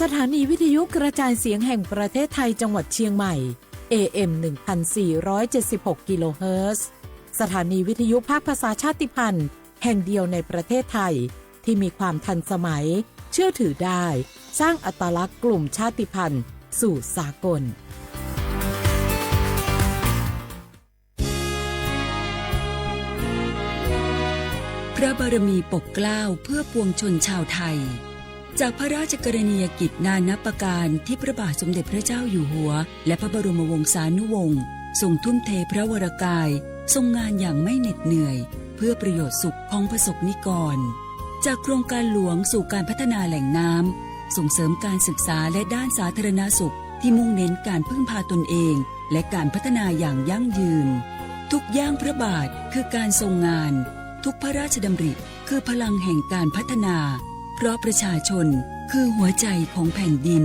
สถานีวิทยุกระจายเสียงแห่งประเทศไทยจังหวัดเชียงใหม่ เอ เอ็ม หนึ่งพันสี่ร้อยเจ็ดสิบหก กิโลเฮิรตซ์ สถานีวิทยุภาคภาษาชาติพันธุ์แห่งเดียวในประเทศไทย ที่มีความทันสมัย เชื่อถือได้ สร้างอัตลักษณ์กลุ่มชาติพันธุ์สู่สากล พระบารมีปกเกล้าเพื่อปวงชนชาวไทย จากพระราชกรณียกิจนานับประการที่พระบาทสมเด็จพระเจ้าอยู่หัว และพระบรมวงศานุวงศ์ทรงทุ่มเทพระวรกาย ทรงงานอย่างไม่เหน็ดเหนื่อย เพื่อประโยชน์สุขของประสบนิกร จากโครงการหลวงสู่การพัฒนาแหล่งน้ำ ส่งเสริมการศึกษาและด้านสาธารณสุขที่มุ่งเน้นการพึ่งพาตนเอง และการพัฒนาอย่างยั่งยืน ทุกย่างพระบาทคือการทรงงาน ทุกพระราชดำริคือพลังแห่งการพัฒนา เพราะประชาชนคือหัวใจของแผ่นดิน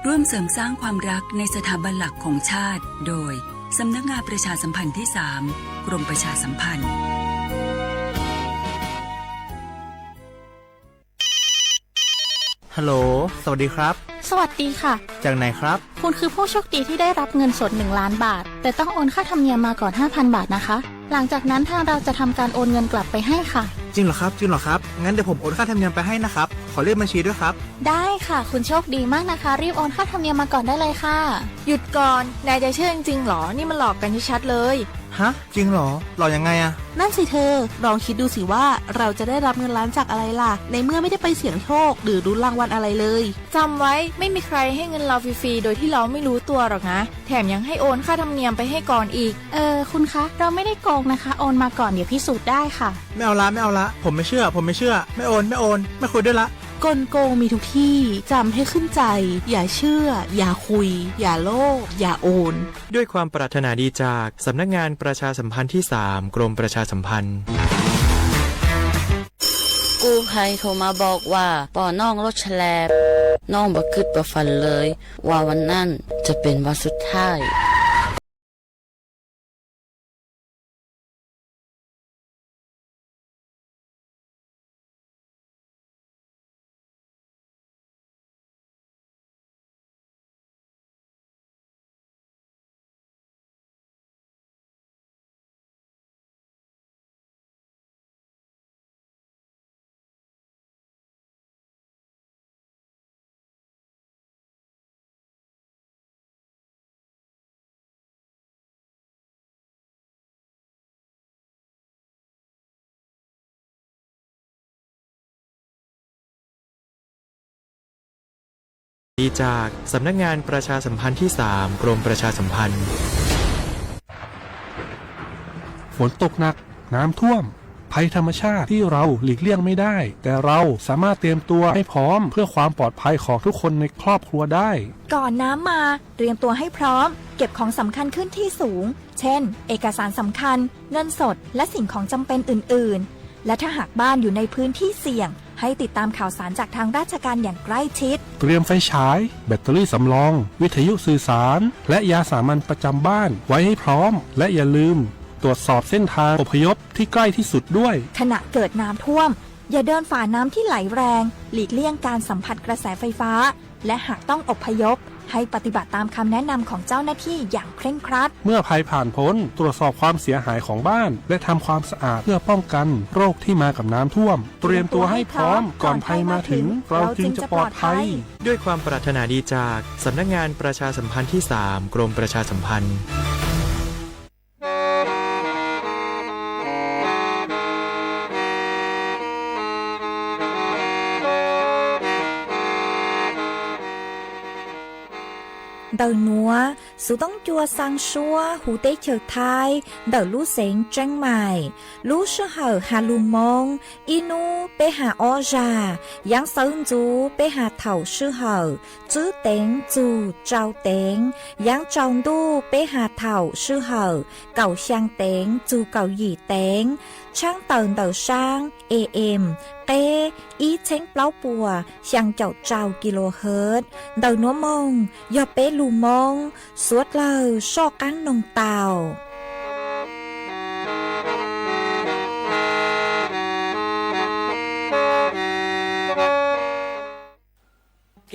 ร่วมเสริมสร้างความรักในสถาบันหลักของชาติ โดย สำนักงานประชาสัมพันธ์ที่สาม กรมประชาสัมพันธ์ ฮัลโหล สวัสดีครับ สวัสดีค่ะ จากไหนครับ คุณคือผู้โชคดีที่ได้รับเงินสดหนึ่งล้านบาท แต่ต้องโอนค่าธรรมเนียมมาก่อนห้าพันบาทนะคะ หลังจากนั้นทางเราจะทำการโอนเงินกลับไปให้ค่ะ จริงเหรอครับ จริงเหรอครับ งั้นเดี๋ยวผมโอนค่าธรรมเนียมไปให้นะครับ ขอเลขบัญชีด้วยครับ ได้ค่ะ คุณโชคดีมากนะคะ รีบโอนค่าธรรมเนียมมาก่อนได้เลยค่ะ หยุดก่อน นายจะเชื่อจริงๆหรอ นี่มันหลอกกันชัดๆเลย ฮะ จริงเหรอ หลอกยังไงอะ นั่นสิเธอ ลองคิดดูสิว่าเราจะได้รับเงินล้านจากอะไรล่ะ ในเมื่อไม่ได้ไปเสี่ยงโชคหรือลุ้นรางวัลอะไรเลย จำไว้ ไม่มีใครให้เงินเราฟรีๆโดยที่เราไม่รู้ตัวหรอกนะ แถมยังให้โอนค่าธรรมเนียมไปให้ก่อนอีก เออ คุณคะ เราไม่ได้โกงนะคะ โอนมาก่อน เดี๋ยวพิสูจน์ได้ค่ะ ไม่เอาละ ไม่เอาละ ผมไม่เชื่อ ผมไม่เชื่อ ไม่โอน ไม่โอน ไม่คุยด้วยละ กลโกงมีทุกที่ จำให้ขึ้นใจ อย่าเชื่อ อย่าคุย อย่าโลภ อย่าโอน ด้วยความปรารถนาดีจากสำนักงานประชาสัมพันธ์ที่สาม กรมประชาสัมพันธ์ กู้ภัยโทรมาบอกว่าปอน้องรถแฉลบ น้องบ่คิดบ่ฝันเลย ว่าวันนั้นจะเป็นวันสุดท้าย ดีจากสำนักงานประชาสัมพันธ์ที่สาม กรมประชาสัมพันธ์ ฝนตกหนัก น้ำท่วม ภัยธรรมชาติที่เราหลีกเลี่ยงไม่ได้ แต่เราสามารถเตรียมตัวให้พร้อมเพื่อความปลอดภัยของทุกคนในครอบครัวได้ ก่อนน้ำมา เตรียมตัวให้พร้อม เก็บของสำคัญขึ้นที่สูง เช่น เอกสารสำคัญ เงินสด และสิ่งของจำเป็นอื่นๆ และถ้าหากบ้านอยู่ในพื้นที่เสี่ยง ให้ติดตามข่าวสารจากทางราชการอย่างใกล้ชิด เตรียมไฟฉาย แบตเตอรี่สำรอง วิทยุสื่อสาร และยาสามัญประจำบ้านไว้ให้พร้อม และอย่าลืมตรวจสอบเส้นทางอพยพที่ใกล้ที่สุดด้วย ขณะเกิดน้ำท่วม อย่าเดินฝ่าน้ำที่ไหลแรง หลีกเลี่ยงการสัมผัสกระแสไฟฟ้า และหากต้องอพยพ ให้ปฏิบัติตามคำแนะนำของเจ้าหน้าที่อย่างเคร่งครัด เมื่อภัยผ่านพ้น ตรวจสอบความเสียหายของบ้าน และทำความสะอาดเพื่อป้องกันโรคที่มากับน้ำท่วม เตรียมตัวให้พร้อม ก่อนภัยมาถึง เราจึงจะปลอดภัย ด้วยความปรารถนาดีจากสำนักงานประชาสัมพันธ์ที่สาม กรมประชาสัมพันธ์ Ntawm nuav, xuv toob cua xaa suab huv teb chaws Thaib ntawm lub xeev Tseeb Maim. Lub sij hawm has lug Moob, ib nub peb has ob zag, yaav xawv ntxuv peb has thaum sij hawm tswb teev txug tsau teev, yaav tsaus ntuj peb has thaum sij hawm kaum xyaa teev txug kaum yim teev. Tshaab tawm ntawm saab A M qeb ib txheeb plaub puas xyaa caum rau kilohertz. Ntawm nuav moog yog peb lug Moob, suav dlawg soj qaab noog tau.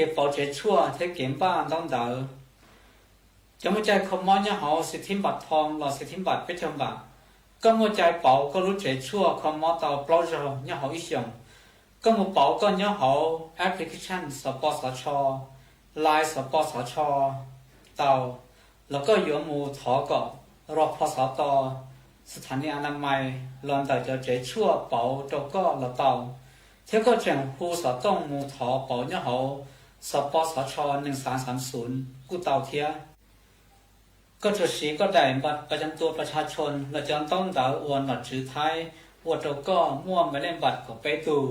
kev pauv tsev tshuaj thiab kev npaj ntaub ntawv. Cov muaj cai kho mob nyob hauv xis thib npam thoo los xis thib npam peb caug npam, koj muaj cai pauv koj lub tsev tshuaj kho mob tau plaub zaug nyob hauv ib xyoos. Koj mus pauv koj nyob hauv application xov pos xov tsho, Line xov pos xov tsho tau, los koj yuav mus thov kom rau pho xov to, xas thas nis a na mais los ntawm cov tsev tshuaj pauv rau koj los tau, thiab koj tseem hu xov tooj mus thov pauv nyob hauv xov pos xov tsho nees xav xav xum kuj tau thiab. Koj tsuas siv koj daim npaj pa cam tua pa tsha tshoos los cov ntaub ntawv uas nom tswv Thaib ua rau koj muaj npe lej npam kaum peb tug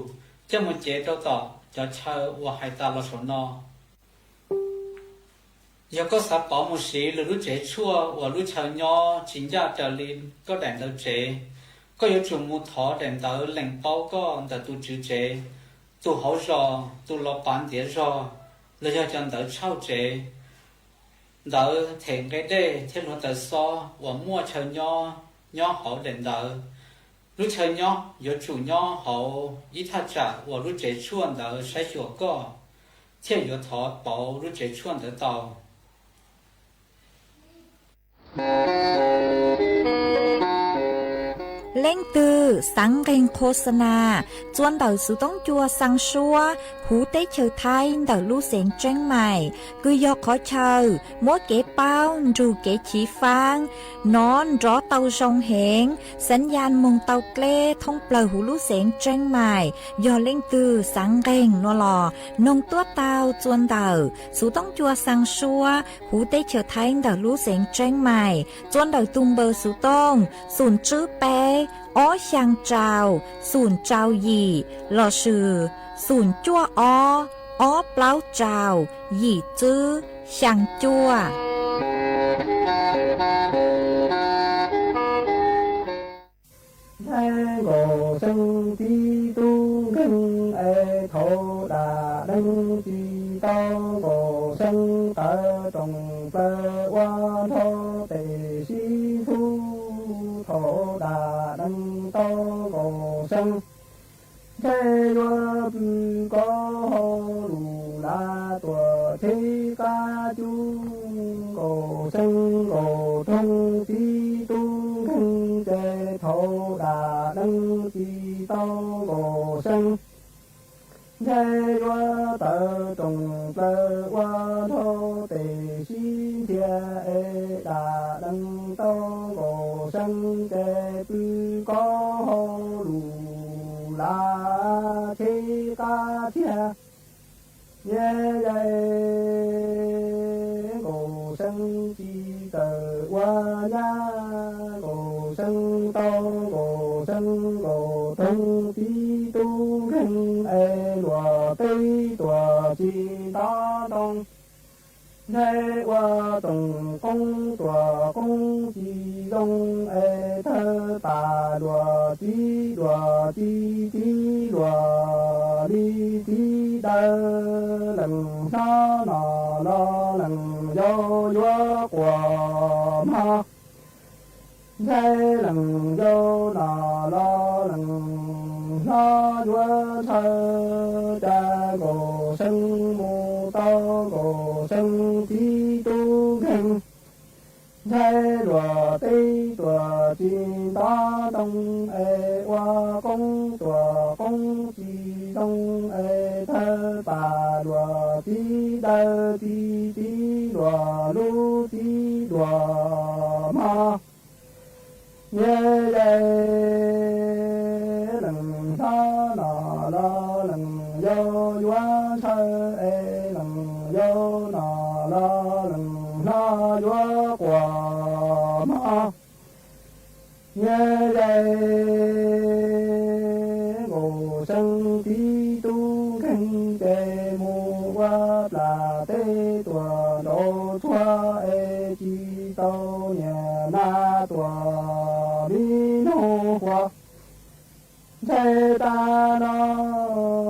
coj mus cev rau tom cov chaw uas hais tas los saum no. Yog koj xav pauv mus siv lwm lub tsev tshuaj uas lub chaw nyob tsis ncaj raws li koj daim ntawv tsev, koj yuav tsum mus thov daim ntawv lees paub koj ntawm tus tswv tsev, tus hauv zos, tus los pav ntiav zog, los yog cov ntawv tshauj tsev, ntawv them nqe dej thiab hluav taws xob uas muaj chaw nyob nyob hauv daim ntawv. Lub chaw nyob yuav tsum nyob hauv ib thaj tsam uas lub tsev tshuaj ntawd saib xyuas koj, thiaj yuav thov pauv lub tsev tshuaj ntawd tau. Leej twg xaav nqeeg qhua xa nas txua ntawm xuv toob cua xaa suab huv teb chaws Thaib ntawm lub xeev Tseeb Maim, kws yog qhov chaw muab kev paub nrug kev chiv faab nov nrov tau zoo heev, xaav yaj moog tau dleb thoob plawg huv lub xeev Tseeb Maim. Yog leej twg xaav nqeeg no los noog tuab tau txua ntawm xuv toob cua xaa suab huv teb chaws Thaib ntawm lub xeev Tseeb Maim txua ntawm tug npawb xuv tooj xum tswb peb ob xyaa rau xum rau yim lossis xum cuaj ob ob plaub rau yim tswb xyaa cuaj. Ntshai Nkauj Seeb tib tug nkeeg es thaum dam neeg tsis tau Nkauj Seeb tawv rooj plawg ua nrho tes sib ntxub thaum dam neeg tau Nkauj Seeb. Ntshai yuav pw koj hauv lus lav tuam tsheb qab cub Nkauj Seeb Nkauj Roog tib tug nkeeg ces thaum dam neeg tsis tau Nkauj Seeb. Ntshai yuav tawv rooj plawg ua nrho tes sib nthia es dam neeg tau Nkauj Seeb ces pw koj hauv lus lav tsheb qab thiab. Nyab yai Nkauj Seeb tsis tawm ua nyab Nkauj Seeb tau Nkauj Seeb Nkauj Roog tib tug nkeeg es luag teb tuam tsis nto ntoo. Ntshai ua tsoom qoob tuam qoob tsis zoo es thawj pas luag tib luag tib tib luag li tib dawb lees hlob no los lees yau yuav quas mog. Ntshai lees yau no los lees hlob yuav ntshaw cas Nkauj Seeb mus tau Nkauj Seeb tib tug nkeeg. Ntshai luag teb tuam tsis nto ntoo es ua qoob tuam qoob tsis zoo es thawj pas luag tib dawb tib tib luag lub tib luag mog. Nyab yai lees hlob no los lees yau yuav ntshaw es lees yau no los lees hlob yuav quas mog. Nyab yai Nkauj Seeb tib tug nkeeg ces mus ua plam teb tuam nraud txhua es tsis tau niam nab tuam mi noog huas. Ntshai tag no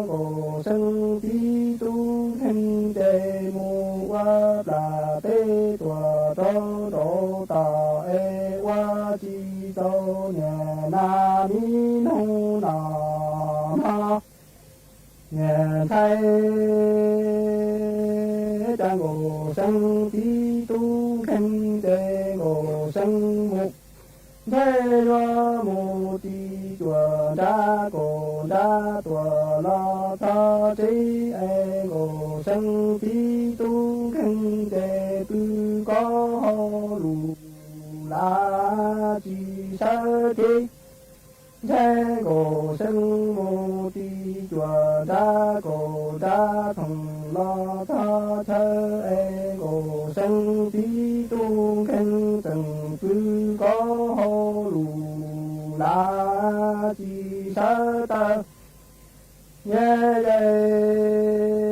Nkauj Seeb tib tug nkeeg ces mus ua plam teb tuam rau nraud tod es ua tsis tau niam nab mi noog no mog. Niam ntxhais Nkauj Seeb tib tug nkeeg ces Nkauj Seeb mus nthe yuav mus ti cuam nrab kaum nrab tuam los txog tsev es Nkauj Seeb tib tug nkeeg ces pw kob hauv lus lav tsis sawv kev. Nthe Nkauj Seeb mus ti cuam nrab kaum nrab thoom los txog chaw es Nkauj Seeb tib tug nkeeg tseem pw kob hauv lus lav tsis sawv tawm. Niam yais,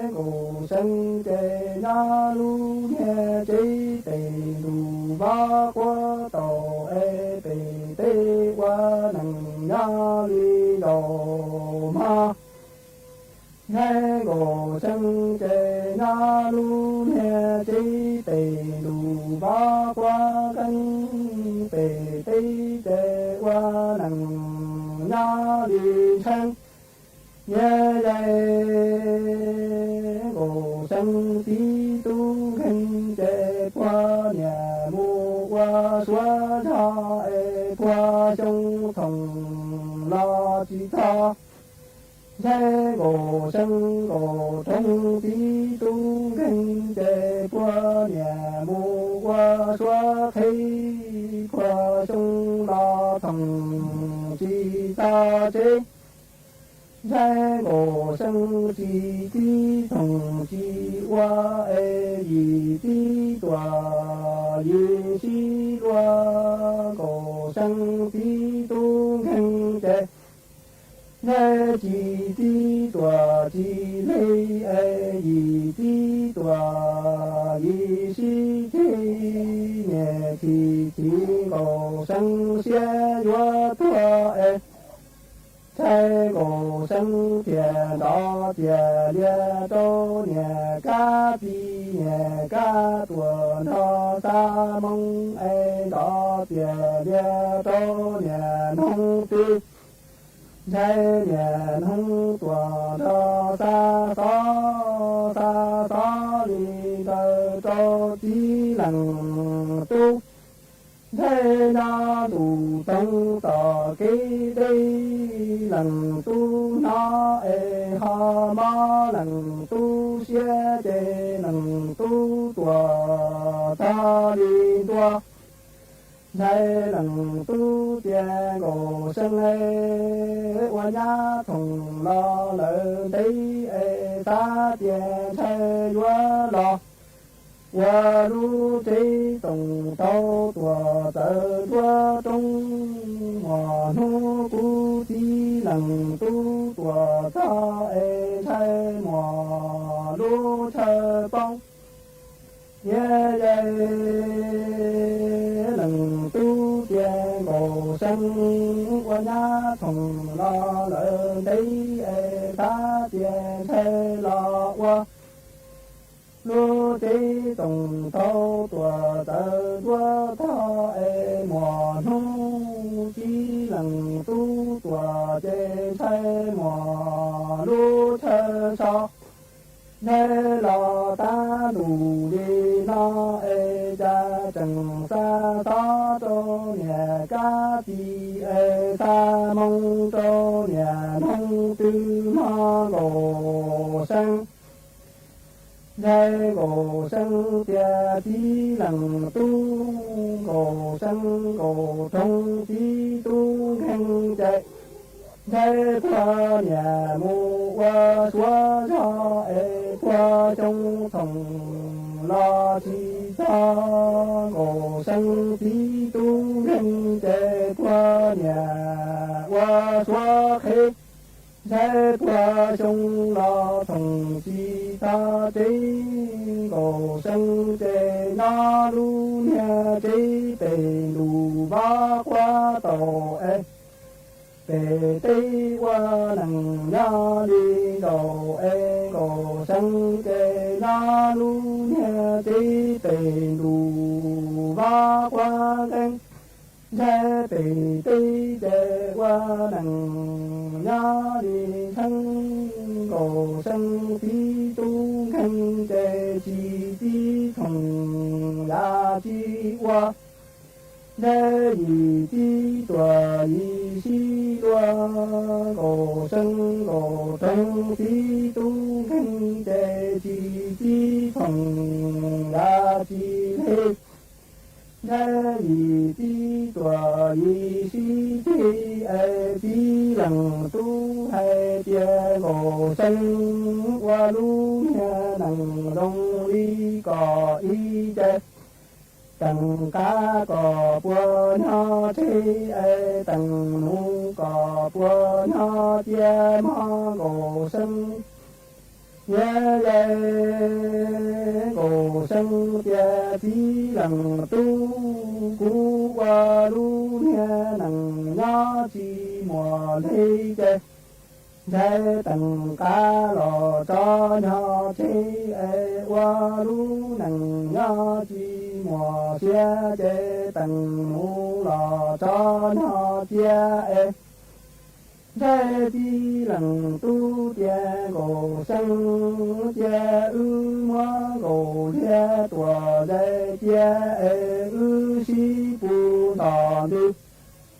Nkauj Seeb ces nyob lub niag tsev pem ntuj vab quab tau es pem teb ua neeg nyob li zaum mog. Nthe Nkauj Seeb ces nyob lub niag tsev pem ntuj vab quab keeb pem teb ces ua neeg nyob li ntsheej. Niam yais, Nkauj Seeb tib tug nkeeg ces puag niam mus ua suav zog es puag xyoo thoom los tsis txog. Nthe Nkauj Seeb Nkauj Roob tib tug nkeeg ces puag niam mus ua suav qhev puag xyoo los thoom tsis txog tsev. Nthe Nkauj Seeb tsis tib thoom tsis ua es yim tib tuam yim sib luag Nkauj Seeb tib tug nkeeg ces nthe tsis tib tuam tsis hle es yim tib tuam yim sib ceg. Niam chim chim Nkauj Seeb siab yuav tuag es ntshai Nkauj Seeb thiaj nrov tias lias rau niam kab tis, niam kab tuam nrog xa moo es nrov tias lias rau niam noog twg. Ntshai niam noog tuam nrog xa xov, xa xov li ntawd rau txiv leej tub. Nthe nyob ntuj toog tom kev deb, leej tub hnov es ho mob, leej tub siab ces leej tub tuam txog li ntua. Ntshai leej tub tias Nkauj Seeb es ua nyab thoom los lawm ntev es xav tias ntshai yuav los ua lub tsev toom tau tuam txawv nruab roob. Muaj hnub kuv txiv leej tub tuam txog es ntshai muaj lub chaw poob. Niam yais, leej tub tias Nkauj Seeb ua nyab thoom los lawm ntev es xav tias ntshai los ua lub tsev toom tau tuam txawv nruab tog es muaj hnub txiv leej tub tuam ces ntshai muaj lub chaw so. Nthe los tab ntus li no es cas tseem xa xov rau niam kab tis es xa moo rau niam noog twg mog Nkauj Seeb. Ntshai Nkauj Seeb tias txiv leej tub, Nkauj Seeb Nkauj Roob txiv tub nkeeg ces ntshai puag niam mus ua suav zog es puag xyoo thoom los tsis txog. Nkauj Seeb txiv tub nkeeg ces puag niam ua suav qhev. Ntshai puag xyoo los thoom tsis txog tsev, Nkauj Seeb ces nyob lub niag tsev pem ntuj vab quab tau es pem teb ua neeg nyob li nkaus es Nkauj Seeb ces nyob lub niag tsev pem ntuj vab quab nkeeg. Ntshai pem teb ces ua neeg nyob li ntsheeb, Nkauj Seeb txiv tub nkeeg ces Nthe yim txib tuam yim sib luag, nkaus seeb nkaus roog txib tub nkeeg ces tsis txib txhoom yav tsis le. Nthe yim txib tuam yim sib ceg es txib leej tub hais tias nkaus seeb ua lub niag nees zoo li kom ib ce. Teem qab kom puas nyob tsheb es teem nuv kom puas nyob cia mog nkaus seeb. Niam yau nkaus seeb tias txib leej tub, kuv ua lub niag nees nyob tsis muaj hle ces nthe teem qab los tso nyob tsheb es ua lub nees nyob tsis muaj siab ces teem nuv los tso nyob cia es nthe txib leej tub tias nkaus seeb cia wb muab nkaus liag tuam zais cia es wb sib pus nto ntws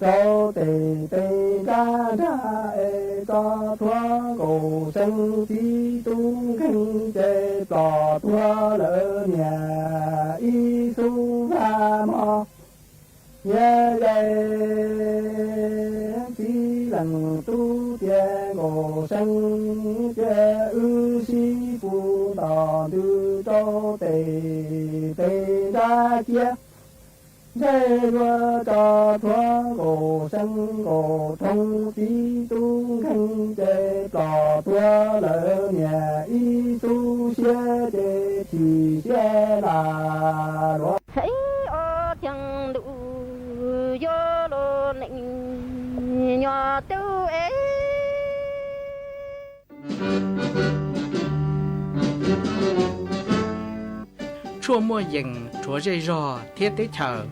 rau tes tes nrab nrag es tso thuav nkaus seeb txib tub nkeeg ces plom tuag lawm niam ib xub vaj mog. Niam yau txib leej tub tias nkaus seeb cia wb sib pus nto ntws rau tes tes nrab ciab nthe luag tso thuav nkaus seeb nkaus roog txib tub nkeeg ces plom tuag lawm niam ib xub siab ces chim siab lam luav. Ob tiag ntuj yuav luag neej nyob tub es. Tshuaj muaj yees rhuav zej zog thiab teb chaws.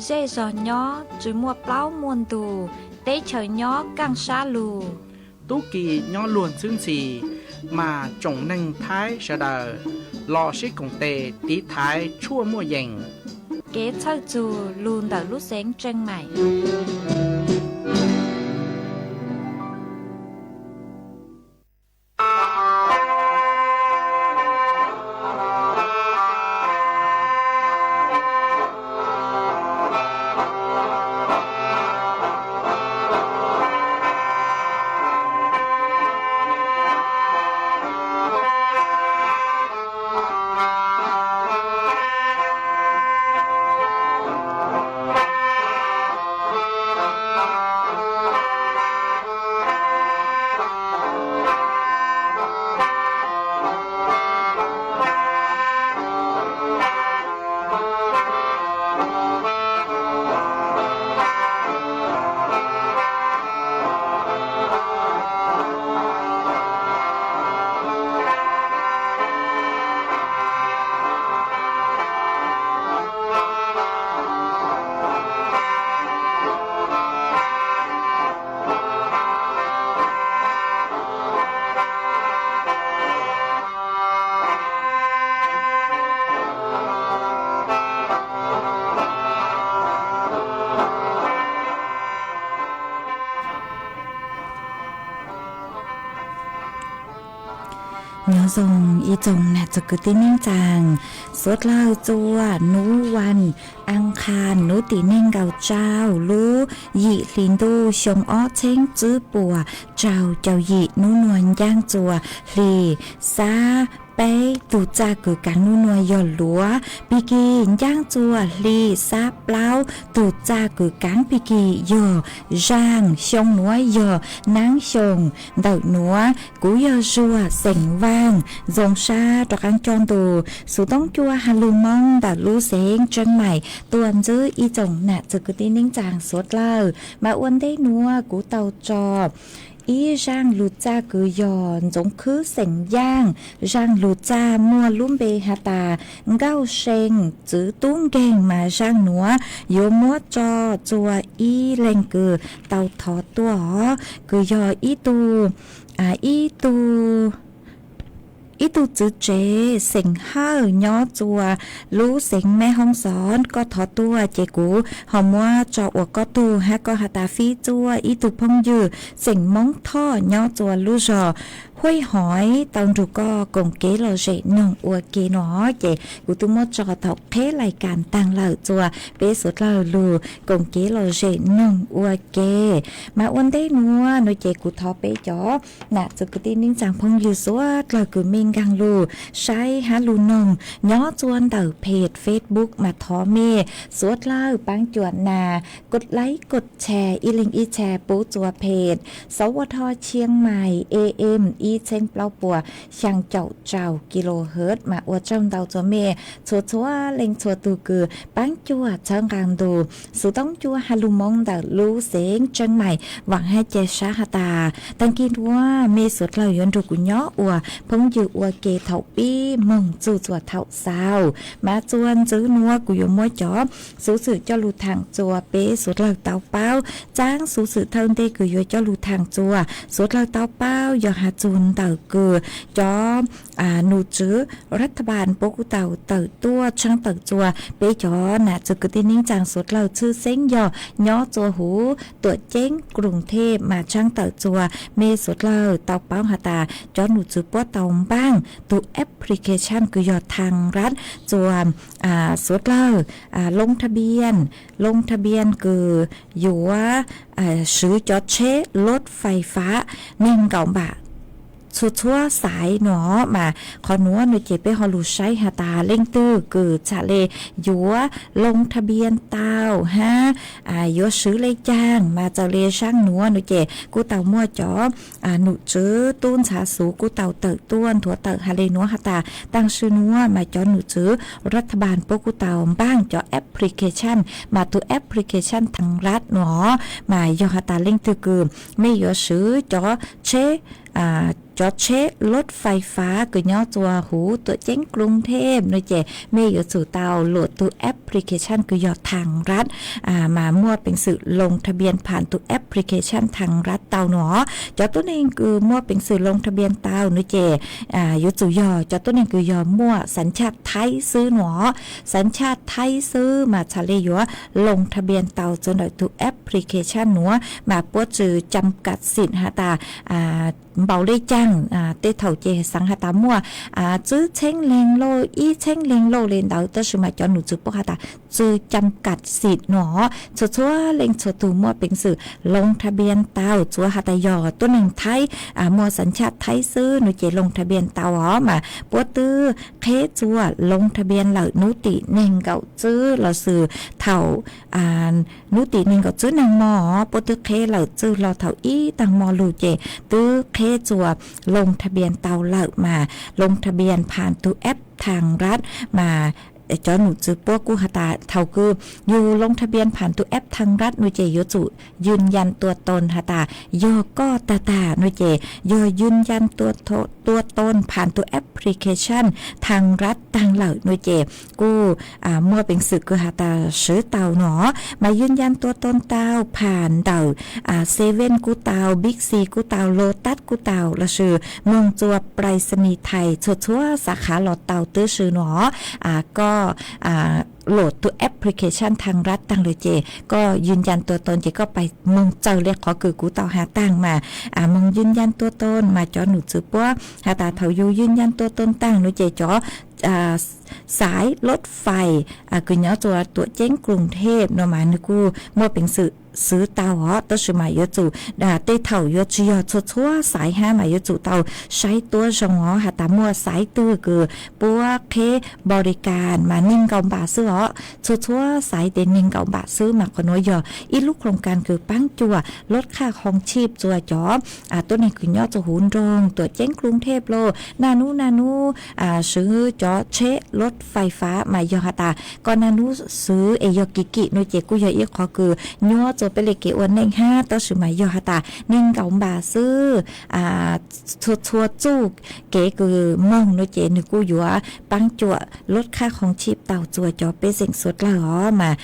Zej zog nyob tsis muaj plaub muaj ntug, teb chaws nyob kaaj sab lug. Tub ki nyob luag ntxhwb ntxhi, mas tsoom neeg Thaib sawv daws los sib koom tes tiv thaiv tshuaj muaj yees. Kev txhawj txug lug ntawm lub xeev Tseej Maim. Nyob zoo ib tsoom nam txiv kwv tij neej tsaa, suav dlawg txua nub vas aas qhas nub tim neeg nkaus rau lub yim hli ntuj xyoo ob txheeb tsib puas rau caum yim, nub nuav ncaaj txua hli xab peb, tug txaj kws kaav nub nuav yog luav pig kig. Ncaaj txua hli xab plaub, tug txaj kws kaav pig kig yog zaaj. Xyoo nuav yog naab xyoo. Ntawm nuav kuv yog Zuag xeem Vaaj, zoo sab rov qaab coj ntu xuv toob cua has lug Moob ntawm lub xeev Tseeb Maim tuaj ntsib ib tsoom nam txiv kwv tij neej tsaa suav dlawg. Mas ua ntej nuav kuv tau tso ib zaaj lug txaj kws yog ntxoov khwb xeem Yaaj. Zaaj lug txaj muaj lub npe has tas Nkauj See txwv tub nkeeg, mas zaaj nuav yuav muab tso txua ib leeg kws tau thov tuaj, kws yog ib tug, ib tug ib tug txwv tsev xeem Hawj nyob txua lub xeev Meb Hoob Xov, koj thov tuaj ces kuv ho muab tso ua koj tug hab koj has tas fib txua ib tug phooj ywg xeem Moob Thoj nyob txua lub zog Huaj Hoiv tau nrug koj koom kev lom zem noog ua ke no. Ces kuv twb muab tso thaum qheb lais kas taag lawm txua peb suav dlawg lug koom kev lom zem noog ua ke. Mas ua ntej nuav no ces kuv thov peb cov nam txiv kwv tij neej tsaa phooj ywg suav dlawg kws mej nkaag lug saib hab lug noog nyob txua ntawm peg Facebook mas thov mej suav dlawg paab cuam nas kod laib kod tshee ib leeg ib tshee pub txua peg Sov Ua Dho Chiang Mai A M ib txheeb plaub puas xyaa caum rau kilohertz. Mas ua tsaug ntau txua mej txhua txhua leej txhua tug kws paab cuam txhawb nqaa ntu xuv toob cua has lug Moob ntawm lub xeev Chiang Mai. Vaam hab ca sab has tas taag kis nuav mej suav dlawg yuav nrug kuv nyob ua phooj ywg ua ke thaum pib moog txug txua thaum xaus. Mas txua ntxiv nuav kuv yuav muab cov xuv xwm coj lug thaam txua peb suav dlawg tau paub. Txaab xuv xwm thawj ntej kws yuav coj lug thaam txua suav dlawg tau paub yog has txug ntawm kws cov num tswv รัฐบาล puab kuj tau tawm tuaj tshaab tawm txua peb cov nam txiv kwv tij neej tsaa suav dlawg tshwj xeeb yog nyob txua huv Tuam Ceeb Kruug Thej mas tshaab tawm txua mej suav dlawg tau paub has tas cov num tswv puab tau npaaj tug application kws yog Thang Rat txua suav dlawg loo tha bian, loo tha bian kws yuav swv cov tsheb lub fais fab neeg nkaum npam txhua txhua xaiv no. Mas qhov nuav no ces peb ho lug saib has tas leej twg kws txham le yuav loo tha bian tau hab yuav swv le caag mas txawm le saab nuav no ces kuj tau muaj cov num tswv tub ntxhab xuv kuj tau tawm tuaj nthuav tawm has le nuav has tas taag sim nuav mas cov num tswv รัฐบาล puab kuj tau npaaj cov application mas tug application Thang Rat no mas yog has tas leej twg kws mej yuav swv cov tsheb cov tsheb lub fais fab kws nyob txua huv Tuam Ceeb Kruug Thej no ces mej yuav tsum tau luam tug application kws yog Thang Rat mas muaj peev xwm loo tha bian pham tug application Thang Rat tau no. Cov tuab neeg kws muaj peev xwm loo tha bian tau no ces yuav tsum yog cov tuab neeg kws yog muaj xav chaj Thaib xwb no. Xav chaj Thaib xwb mas txham le yuav loo tha bian tau txua ntawm tug application nuav mas puab tsi cam kam xim has tas npaum le caag. Tej thaum ces xaav has tas muaj tswb txheeb leeg lauj, ib txheeb leeg lauj le ntawd, tab sis mas cov num tswv puab has tas tsi cam kam xim no. Txhua txhua leej txhua tug muaj peev xwm loo tha bian tau, txuav has tas yog tuab neeg Thaib muaj xav chaj Thaib xwb no ces loo tha bian tau os. Mas puab twb qheb txua loo tha bian lawm nub tim neeg nkaum tswb los sis thaum nub tim neeg nkaum tswb neeg mog, puab twb qheb lawm txwj hlo thaum ib taag mo lug ces twb qheb txua loo tha bian tau lawm mas loo tha bian pham tug app Thang Rat mas cov num tswv puab kuj has tas thaum kws yug loo tha bian pham tug app Thang Rat no ces yuav tsum yws yas tua toos has tas yog koj tag tag no ces yog yws yas tua toos pham tug application Thang Rat taag lawm no ces kuj muaj peev xwm kws has tas swv tau no. Mas yws yas tua toos tau pham ntawm Seven kuj tau, Big C kuj tau, Lotus kuj tau, los sis moog txua prais xas nis Thais txhua txhua xav khav los tau twb swb no. Koj luam tug application Thang Rat taag lawm ces koj yws yas tua toos ces koj pais moog txawm le qhov kws kuv tau has taag mas moog yws yas tua toos mas cov num tswv puab has tas thaum yug yws yas tua toos taag no ces cov xaiv lub fais kws nyob txua Tuam Ceeb Kruug Thej no mas nwg kuj muaj peev xwm swv tau os, tab sis mas yuav tsum tej thaum yuav tsi yog txhua txhua xaiv hab mas yuav tsum tau saib tuab zoo os has tas muaj xaiv twg kws puab qheb npo li kas mas neeg nkaum npam xwb os. Txhua txhua xaiv tes neeg nkaum npam xwb mas qhov nuav yog ib lub khoos kas kws paab cuam lub qhaj hoo tshij txua cov tuab neeg kws nyob txua huv nroog Tuam Ceeb Kruug Thej los naj nub naj nub swv cov tsheb lub fais fab mas yog has tas koj naj nub swv es yog kim kim no ces kuj yog ib qhov kws nyuaj txua peb li kev ua neej hab, tab sis mas yog has tas neeg nkaum npam xwb, txhua txhua txuj kev kws moog no ces nwg kuj yuav paab cuam lub khab khoom chim tau txuas cov pej xeem suav dlawg os mas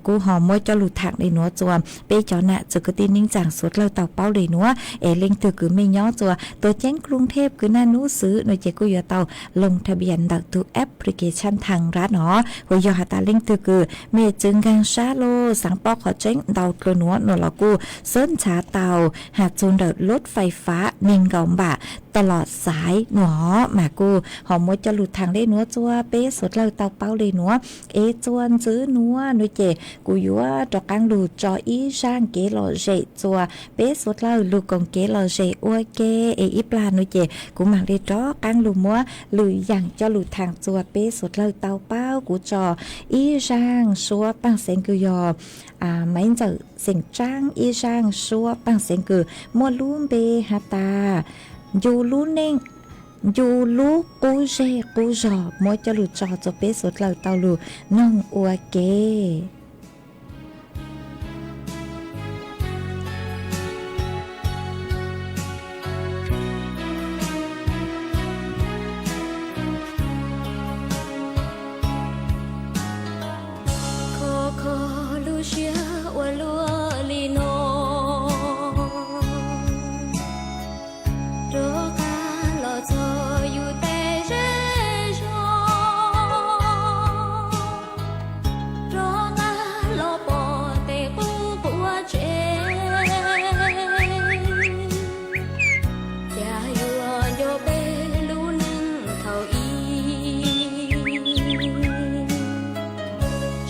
kuj ho muab coj lug thaam le nuav txuas peb cov nam txiv kwv tij neej tsaa suav dlawg tau paub le nuav es leej twg kws mej nyob txuas tuam ceeb Kruv Thej kws naj nub xwb no ces kuj yuav tau loo tha npias ntawm tug application Thaj Nrab no. Ua yog has tas leej twg kws mej txwv nkaag sab lug xaav paub qhov tseeb ntau dlua nuav no los kuj xub ntshav tau has txug ntawm lub fais fab neeg nkaum npam ta los xaiv nuav mas kuj ho muab coj lug thaam le nuav txuas peb suav dlawg tau paub le nuav es txuas ntxiv nuav no ces kuv yuav rov qaab lug tso ib zaaj kev lom zem txuas peb suav dlawg lug koom kev lom zem ua ke es ib plag no ces kuv maam le rov qaab lug muab lwm yaam coj lug thaam txuas peb suav dlawg tau paub. Kuv tso ib zaaj suab paaj xeev kws yog Maiv Ntxawm xeem Tsaab ib zaaj suab paaj xeev kws muaj lub npe has tas Ncu lub neej, ncu lub qub zej qub zog muab coj lug tso txuas peb suav dlawg tau lug noog ua ke. Kho kho lub siab ua luaj li no, rov qab los txog yus tej zej zog, rov qab los pom tej qub quav tsev. Cas yuav nco peb lub neej thaum ub,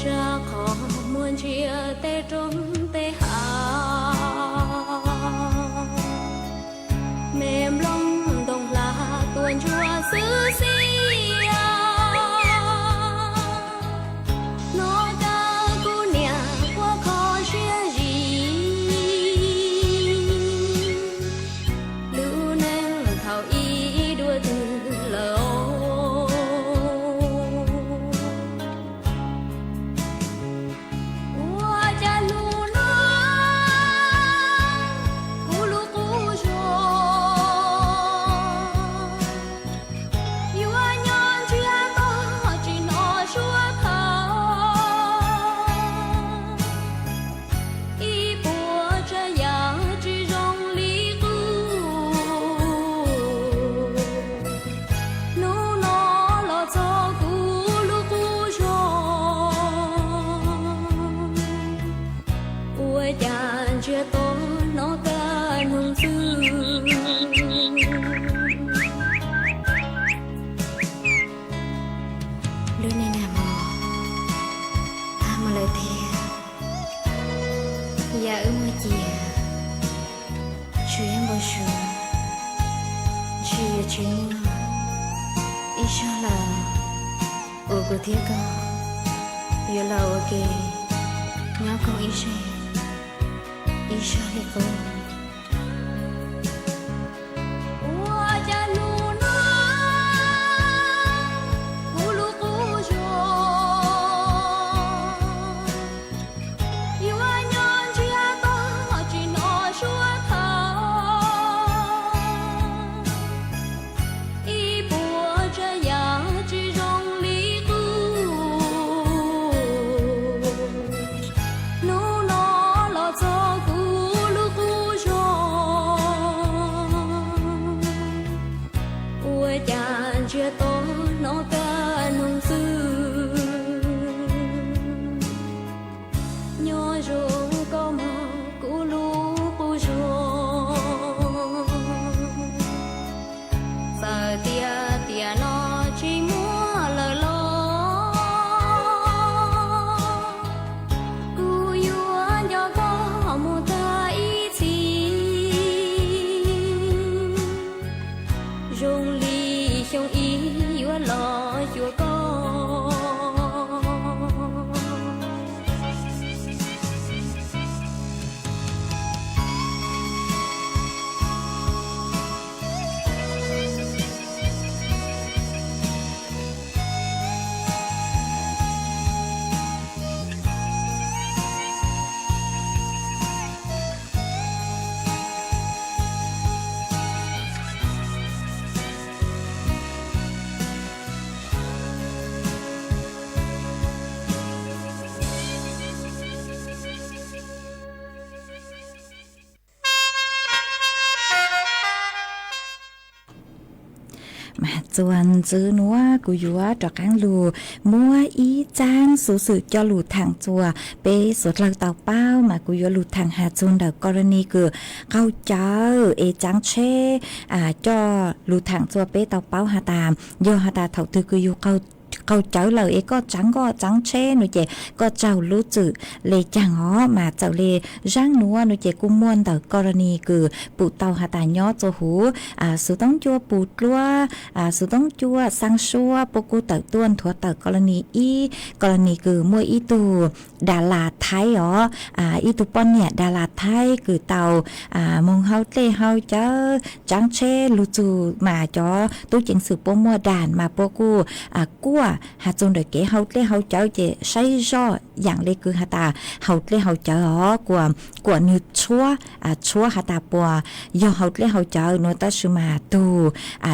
tsa qhov muag ntsia tej roob tej hav, me nplooj ntoo hla tuaj ntsuag xwb xwb. Hnov kawg kuv niam quaj kho siab zim, lub neej thaum ub dua twg lawm. Ua cas hnub no kuv lub qub zog yuav nyob ntsiag to tsis hnov suab thawj, ib puas tsav yam tsis zoo li qub. Hnub no los txog kuv lub qub zog, ua cas ntsiag to hnov kawg noog xwb. Lub neej nag hmo tag mus lawm thiab, yam wb muaj ciaj tsuas yog npau suav, ntshe yuav tsis muaj ib zaug lawm uas kuv thiab koj yuav los ua ke nyob koom ib zaug, ib zaug li qub. Ua cas hnub no kuv lub qub zog yuav nyob ntsiag to tsis hnov suab thawj, ib puas tsav yam tsis zoo li qub. Hnub no los txog kuv lub qub Mas txuas ntxiv nuav kuv yuav rov qaab lug muab ib txaab xuv xwm coj lug thaam txug peb suav dlawg tau paub, mas kuv yuav lug thaam has txug ntawm korani kws qaug cawv es tsaav tsheb, coj lug thaam txug peb tau paub has tas, yog has tas thaum twg kws yug qaug cawv lawm es koj tsaav nkoj tsaav tsheb nua ces koj raug lub txim le caag os. Mas txawm le zaab nuav nua ces kuj muaj ntawm korani kws pum tau has tas nyob txug huv xuv toob cua pus dluab, xuv toob cua xaa suab puab kuj tawm tuaj nthuav tawm korani ib, korani kws muaj ib tug das las Thaib os, ib tug poj niam das las Thaib kws tau moog hau dlej hau cawv tsaav tsheb lug txug, mas cov tub ceev xwm puab muaj das mas puab kuj kuaj has txug ntawm kev hau dlej hau cawv ces saib zoj yaam le kws has tas hau dlej hau cawv os, kuas nwg tshuab, tshuab has tas puas yog hau dlej hau cawv nua, tab sis mas tug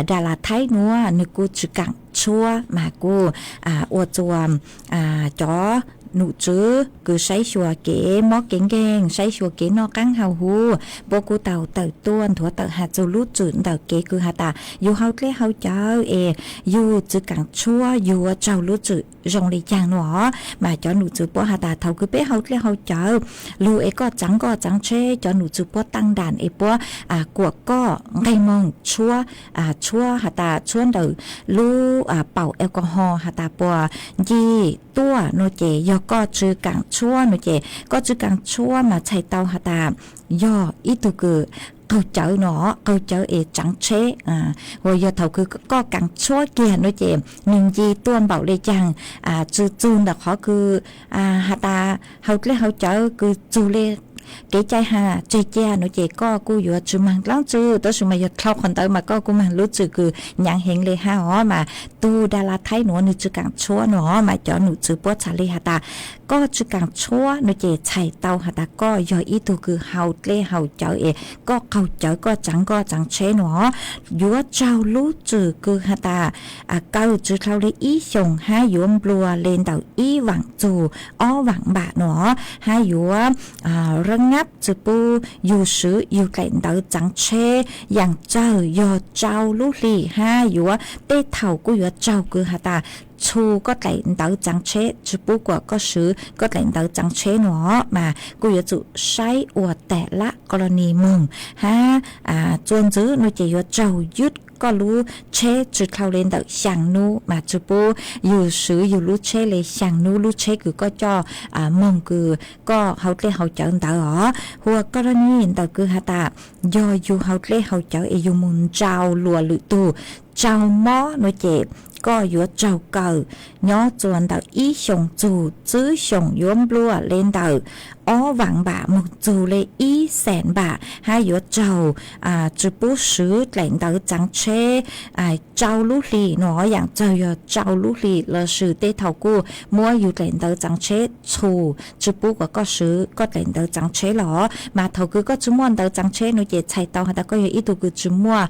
das las Thaib nuav nwg kuj tsi kaam tshuab mas kuj ua txuas cov num tswv kws saib xyuas kev mob kev nkeeg, saib xyuas kev noj qaab haus huv, puab kuj tau tawm tuaj nthuav tawm has txug lub txim ntawm kev kws has tas yug hau dlej hau cawv es yug tsi kaam tshuab yug yuav raug lub txim zoo le caag nua. Mas cov num tswv puab has tas thaum kws peb hau dlej hau cawv lug es koj tsaav nkoj tsaav tsheb, cov num tswv puab taaj das es puab kuam koj nqeg moog tshuab, tshuab has tas tshuab ntawm lub paum alcohol has tas puas nci tuaj nua ces yog koj tsi kaam tshuab nua ces koj tsi kaam tshuab mas txhais tau has tas yog ib tug kws qaug cawv nua, qaug cawv es tsaav tsheb. Uas yog thaum kws koj kaam tshuab kiag nua ces nwg nci tuaj npaum le caag, tsi txug ntawm qhov kws has tas hau dlej hau cawv kws txug le kev cai has tseg cia nua ces koj kuj yuav tsi maag dlaab tsi, tab sis mas yog dlhau qhov ntawd mas koj kuj maag lub txim kws nyaav heev le hab os. Mas tug das las Thaib nuav nwg tsi kaam tshuab nua, mas cov num tswv puab txhad le has tas koj tsi kaam tshuab nua ces txhais tau has tas koj yog ib tug kws hau dlej hau cawv es koj qaug cawv koj tsaav nkoj tsaav tsheb nua, yuav raug lub txim kws has tas kaw tsi dlhau le ib xyoos hab yuav nplua le ntawm ib vaam txug ob vaam npam nua, hab yuav rab ngab tsi pub yug swv yug dlaim ntawv tsaav tsheb yaam tsawg yog rau lub hli hab yuav tej thaum kuj yuav raug kws has tas txhu koj dlaim ntawv tsaav tsheb tsi pub kuas koj swv koj dlaim ntawv tsaav tsheb nua, mas kuj yuav tsum saib ua tas lab korani moog hab txuas ntxiv nua ces yuav raug ywb koj lub tsheb tsi dlhau le ntawm xyaa nub mas tsi pub yug swv yug lub tsheb le xyaa nub, lub tsheb kws koj coj moog kws koj hau dlej hau cawv ntawd os. Hu ua korani ntawm kws has tas yog yug hau dlej hau cawv es yug moog nrau luas lwm tug raug mob nua ces koj yuav raug kaw nyob txuas ntawm ib xyoos txug tsib xyoos, yuav nplua le ntawm ob vaam npam moog txug le ib xees npam hab yuav raug tsi pub swv dlaim ntawv tsaav tsheb rau lub hli nua, yaam tsawg yog rau lub hli lossis tej thaum kuj muab yug dlaim ntawv tsaav tsheb txhu tsi pub kuas koj swv koj dlaim ntawv tsaav tsheb los. Mas thaum kws koj tsi muaj ntawv tsaav tsheb nua ces txhais tau has tas koj yog ib tug kws tsi muaj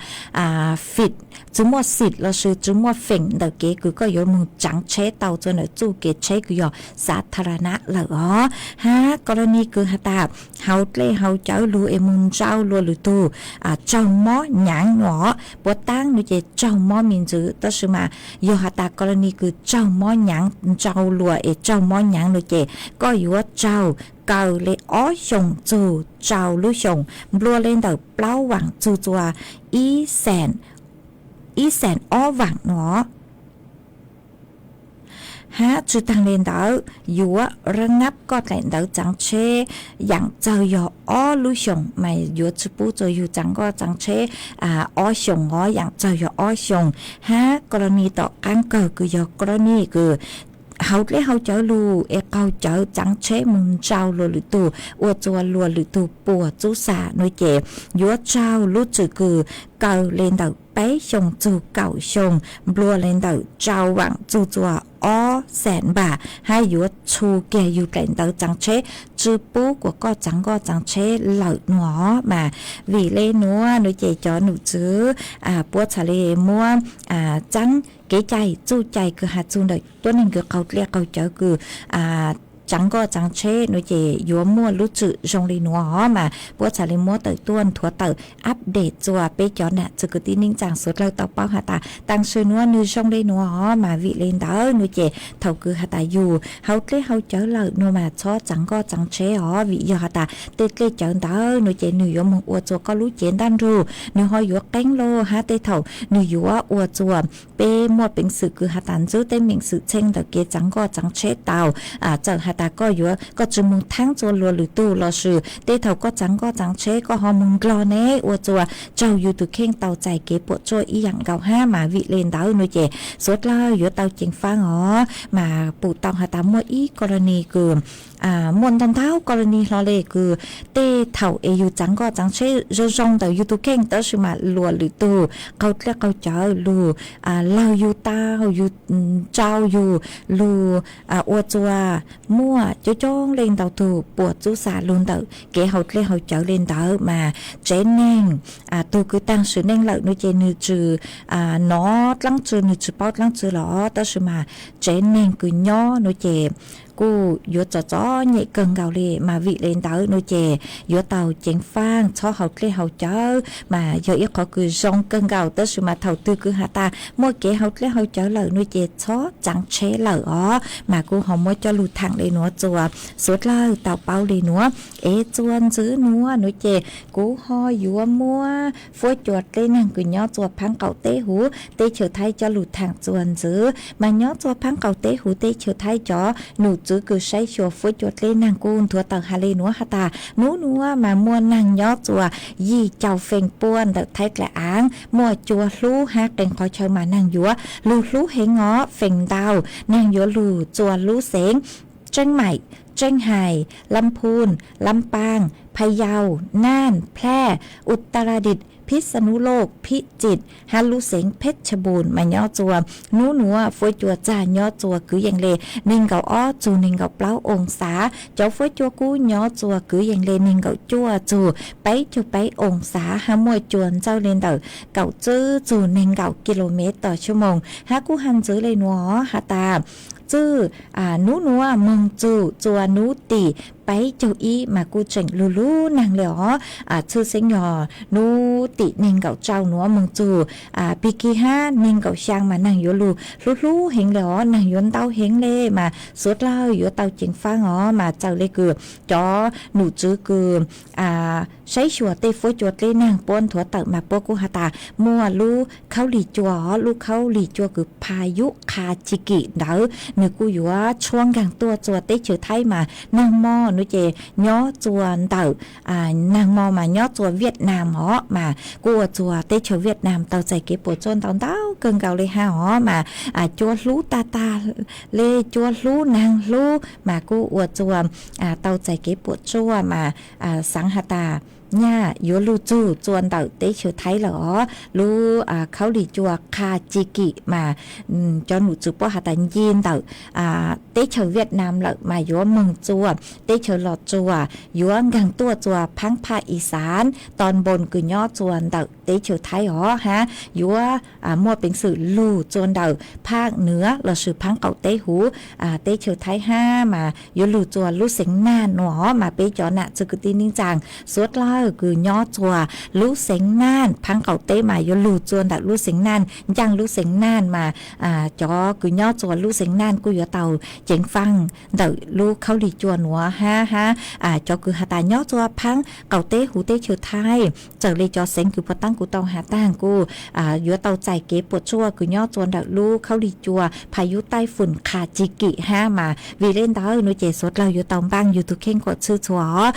fim, tsi muaj xim lossis tsi muaj feem ntawm kev kws koj yuav moog tsaav tsheb tau txug ntawm txuj kev tsheb kws yog xav tha ra nab lawm os. Hab korani kws has tas hau dlej hau cawv lug es moog nrau luas lwm tug raug mob nyaav nua, puav taab nua ces raug mob me ntsis, tab sis mas yog has tas korani kws raug mob nyaav, nrau luas es raug mob nyaav nua ces koj yuav raug kaw le ob xyoos txug rau lub xyoos, nplua le ntawm plaub vaam txug txuas ib xees, ib xees ob vaam nua. Hab tsi taag le ntawd yuav rab ngab koj dlaim ntawv tsaav tsheb yaam tsawg yog ob lub xyoos, mas yuav tsi pub txug yug tsaav nkoj tsaav tsheb ob xyoos os, yaam tsawg yog ob xyoos. Hab korani tom qaab kawg kws yog korani kws hau dlej hau cawv lug es qaug cawv tsaav tsheb moog nrau luas lwm tug ua txuas luas lwm tug puas txub xas nua ces yuav raug lub txim kws kaw le ntawm peb xyoos txug kaum xyoos, nplua le ntawm rau vaam txug txuas ob xees npam hab yuav txhu kiag yug dlaim ntawv tsaav tsheb tsi pub kuas koj tsaav nkoj tsaav tsheb lawm nua. Mas vim le nuav nua ces cov num tswv puab txhad le muab txaab kev cai txuj cai kws has txug ntawm tuab neeg kws qaug dlej qaug cawv kws tsav nkoj tsav tsheb no ces yuav muaj lub tswm zoo li nuav os. Mas puab txhaj le muab tawm tuaj nthuav tawm update txuas peb cov nam txwv kwv tij neej tsaa suav dlawg tau paub has tas taam sim nuav nwg zoo le nuav os. Mas vim le ntawd no ces thaum kws has tas yug hauv dlej hauv cawv lawm no mas txhob tsav nkoj tsav tsheb os, vim yog has tas tej dlej cawv ntawd no ces nwg yuav moog ua txuas koj lub cev ntaj nrug, nwg ho yuav qeeb lug hab tej thaum nwg yuav ua txuas peb muaj peev xwm kws has tas ntsib teeb meem xwm txheej ntawm kev tsav nkoj tsav tsheb tau. Txawm has tas koj yuav koj tsi moog thaab txuas luas lwm tug lossis tej thaum koj tsav nkoj tsav tsheb koj ho moog nrug neb ua txuas raug yug tug kheej tau txais kev puam tsuaj ib yaam nkaus hab. Mas vim le ntawd no ces suav dlawg yuav tau ceev faab os. Mas pum tau has tas muaj ib koroni kws muaj ntau ntau koroni hlo le kws tej thaum es yug tsav nkoj tsav tsheb zoo zoo ntawm yug tug kheej tab sis mas luas lwm tug qaug dlej qaug cawv lug lawg yug tau, yug ntsau yug lug ua txuas muaj coob coob leej ntau tug puas txub xav lug ntawm kev hauv dlej hauv cawv le ntawd. Mas tsev neeg tug kws taag sim neej lawm no ces nwg tsi nov dlaab tsi nwg tsi paub dlaab tsi los tab sis mas tsev neeg kws nyob no ces kuj yuav txom txom nyem kawg nkaus le. Mas vim le ntawd no ces yuav tau ceev faab txhob hauv dlej hauv cawv. Mas yog ib qhov kws zoo kawg nkaus tab sis mas thaum twg kws has tas muaj kev hauv dlej hauv cawv lawm no ces txhob tsav tsheb lawm os. Mas kuj ho muab coj lug thaam le nuav txuas suav dlawg tau paub le nuav. Es txuas ntxiv nuav no ces kuv ho yuav muab fuab cua dlej naag kws nyob txuas phaab qaum teb huv teb chaws Thaib coj lug thaam txuas ntxiv. Mas nyob txuas phaab qaum teb huv teb chaws Thaib cov num txwv kws saib xyuas fuab cua dlej naag kuj nthuav tawm has le nuav has tas nub nuav mas muaj naag nyob txuas yim caum feem pua ntawm Thaib dlaim aav muaj cua hlub hab qee qhov chaw mas naag yuav lug hlub heev os. Feem ntau naag yuav lug txuas lub xeev Tseeb Maim, Tseeb Hais, Lab Phooj, Lab Paaj, Phaj Yau, Naj, Plaj, Utaradit, Phij Xa Nub Loj, Phij Txit hab lub xeev Phej Tshaj Npum mas nyob txuas nub nuav fuab cua txag nyob txuas kwv yees le neeg nkaum ob txug neeg nkaum plaub oo xav. Cov fuab cua kub nyob txuas kwv yees le neeg nkaum cuaj txug peb caug peb oo xav hab muaj cua ntxawj le ntawm kaum tswb txug neeg nkaum ki lo mev tawm xuab moos. Hab kuj has ntxiv le nuav has tas txwj nub nuav moog txug txuas nub tim peb caug ib mas kuj tseem lug lub naag le os. Txhwj xeeb yog nub tim neeg nkaum rau nuav moog txug pig kig hab neeg nkaum xyaa mas naag yuav lug hlub hlub heev le os, naag yuav ntau heev le. Mas suav dlawg yuav tau ceev faab os. Mas txawm le kws cov num txwv kws saib xyuas tej fuab cua dlej naag puab nthuav tawm mas puab kuj has tas muaj lub khaub lig cua os, lub khaub lig cua kws Phaj Yub Qha Ci Kim ntawd nwg kuj yuav tshuab nkaag tuaj txuas teb chaws Thaib mas naag mo no ces nyob txuas ntawm naag mo mas nyob txuas Viaj Nam os. Mas kuj ua txuas teb chaws Viaj Nam tau txais kev puam tsuaj ntau ntau kawg nkaus le hab os. Mas cua hlub tag tag le, cua hlub naag hlub mas kuj ua txuas tau txais kev puam tsuaj mas xaav has tas nyaj yuav lug txug txuas ntawm teb chaws Thaib lawm os. Lub khaub lig cua Qha Ci Kim mas cov num txwv puab has tas nce ntawm teb chaws Viaj Nam lawm mas yuav moog txuas teb chaws Los Tsuas, yuav nkaag tuaj txuas phaab Phaj Ixaanv Toos Npoos kws nyob txuas ntawm teb chaws Thaib os hab yuav muaj peev xwm lug txuas ntawm Phaj Nuav lossis phaab qaum teb huv teb chaws Thaib hab mas yuav lug txuas lub xeev Naj no os. Mas peb cov nam txwv kwv tij neej tsaa suav dlawg kws nyob txuas lub xeev Naj phaab qaum teb mas yuav lug txuas ntawm lub xeev Naj, ncaaj lub xeev Naj mas cov kws nyob txuas lub xeev Naj kuj yuav tau ceev faab ntawm lub khaub lig cua nuav hab, hab cov kws has tas nyob txuas phaab qaum teb huv teb chaws Thaib, txawm le cov xeev kws puag taab kuv tau has taag kuj yuav tau txais kev puam tsuaj kws nyob txuas ntawm lub khaub lig cua Phaj Yub Taij Fum Qha Ci Kim hab. Mas vim le ntawd no ces suav dlawg yuav tau npaaj yug tug kheej kom txhwj txhua os.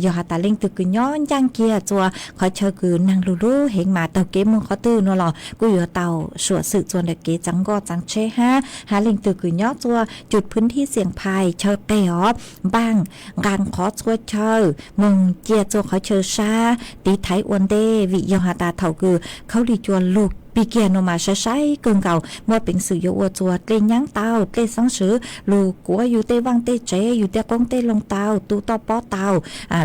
Yog has tas leej twg kws nyob ncaaj kiag txuas qhov chaw kws naag lug lub heev mas taug kev moog qhov twg no los kuj yuav tau suam xwm txuas ntawm kev tsav nkoj tsav tsheb hab. Hab leej twg kws nyob txuas cus phwv thib xiam phais chaw qeg os, npaaj nqaa qhov txhua chaw, moog cia txuas qhov chaw sab tiv thaiv ua ntej, vim yog has tas thaum kws khaub lig cua lug pig kiag no mas saib saib kawg nkaus, muaj peev xwm yuav ua txuas dlej nyaab tau, dlej xeeb swv, lug kuav yug tej vaaj tej tsev, yug tej qoob tej loo tau, tu toj pob tau.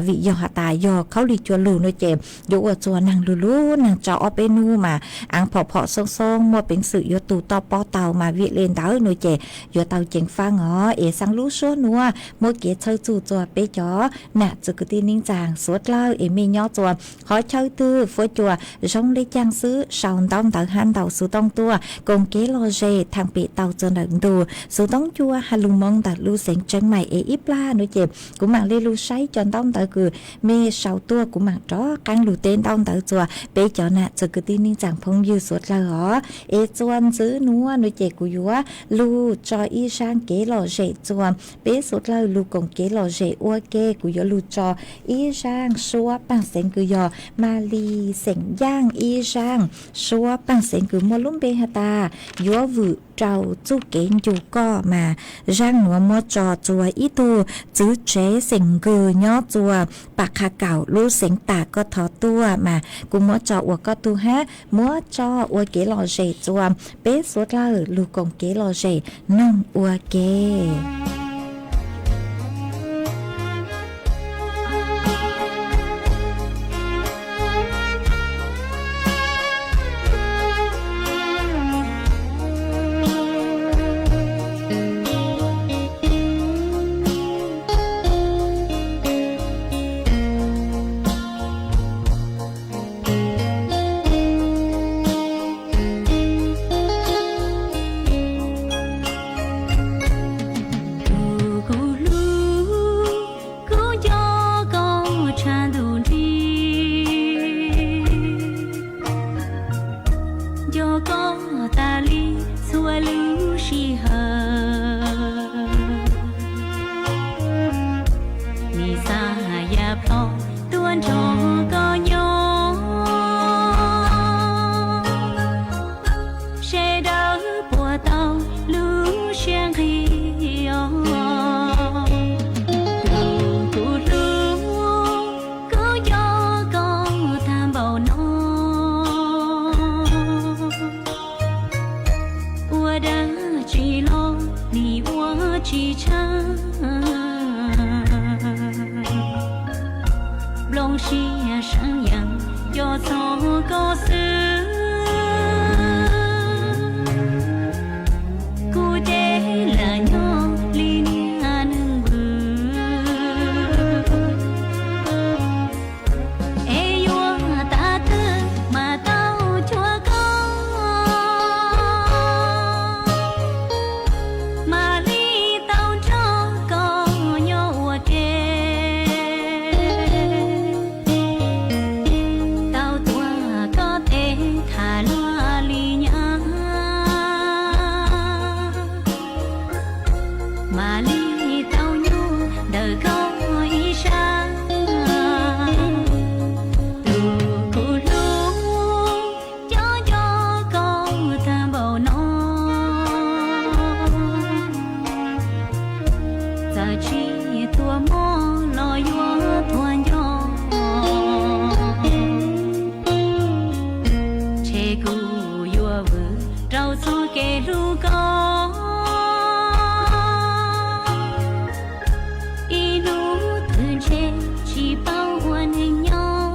Vim yog has tas yog khaub lig cua lug no ces yuav ua txuas naag lug lug naag tso ob peb nub mas aav phom phom xoob xoob, muaj peev xwm yuav tu toj pob tau mas vim le ntawd no ces yuav tau ceev faab os. Es xaab lub suab nuav muab kev txhawb txuj txuas peb cov nam txwv kwv tij neej tsaa suav dlawg es mej nyob txuas qhov chaw twg, fuab cua zoo le caag xwb, sau ntaub ntawv hab ntau xuv tooj tuaj koom kev lom zem thaam pem tau txug ntawm ntug xuv tooj cua has lug moo ntawm lub xeev Tseeb Maim es ib plag no ces kuv maam le lug saib cov ntaub ntawv kws mej sau tuaj, kuv maam rov qaab lug teb ntaub ntawv txuas peb cov nam txwv kwv tij neej tsaa phooj ywg suav dlawg os. Es txuas ntxiv nuav no ces kuv yuav lug tso ib zaaj kev lom zem txuas peb suav dlawg lug koom kev lom zem ua ke. Kuv yuav lug tso ib zaaj suab paaj xeev kws yog Malis xeem Yaaj, ib zaaj suab paaj xeev kws muaj lub npe has tas yuav vwm rau txuj kev ncu koj mas zaaj nuav muab tso txuas ib tug txwv tsev xeem Nkws nyob txuas Pam Qha Kaum lub xeev Tam Koj Thov tuaj mas kuv muab tso ua koj tug hab muab tso ua kev lom zem txuas peb suav dlawg lug koom kev lom zem noog ua ke. Tus kuv hlub, kuv nco koj tshaj ntuj nrig, nco koj tas li txhua lub sij hawm. Nim xav ya plho tuaj nrog koj nyob, sawv daws puas tau lub siab nqig os. Tus kuv hlub, kuv nco koj tag npaum no, ua dab tsi los nim ua tsis tshaib. Nplooj siab seev yees nco txog koj xwb, kuv ces lam nyob li niag neeg vwm. Es yuav tas twg mas tau cuag koj, mam li tau nrog koj nyob ua ke. Tau tuav koj tes tham luag li nyab, mam li tau nyuaj ntawm koj ib sab. Tus kuv hlub, nco nco koj tag npaum no, txawm tsis tuag mob los yuav tuag nco, ntshe kuv yuav vwm rau txoj kev hlub koj. Ib hnub twg ntshe tsis paub ua neeg nyob.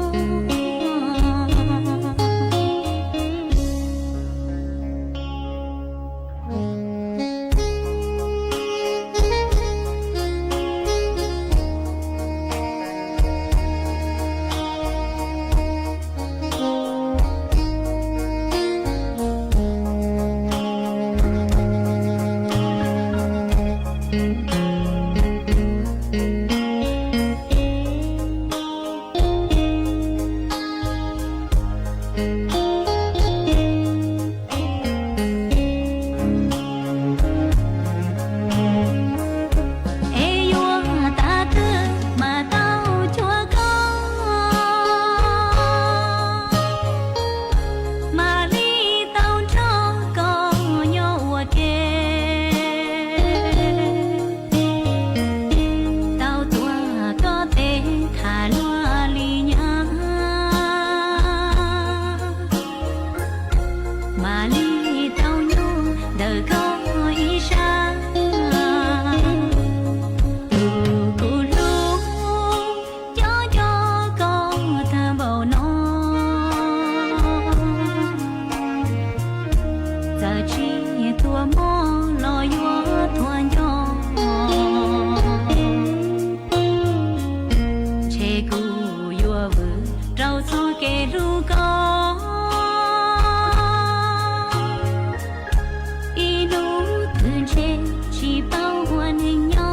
Es yuav tas twg mas tau cuag koj, mam li tau nrog koj nyob ua ke. Tau tuav koj tes tham luag li nyab, Mam li tau nyob ntawm koj ib sab, tus kuv hlub, cov nco koj tag npaum no. Txawm tsis tuaj mob los yuav tuaj nco, ntshe kuv yuav vwm rau txoj kev hlub koj. Ib hnub twg ntshe tsis paub ua neej nyob.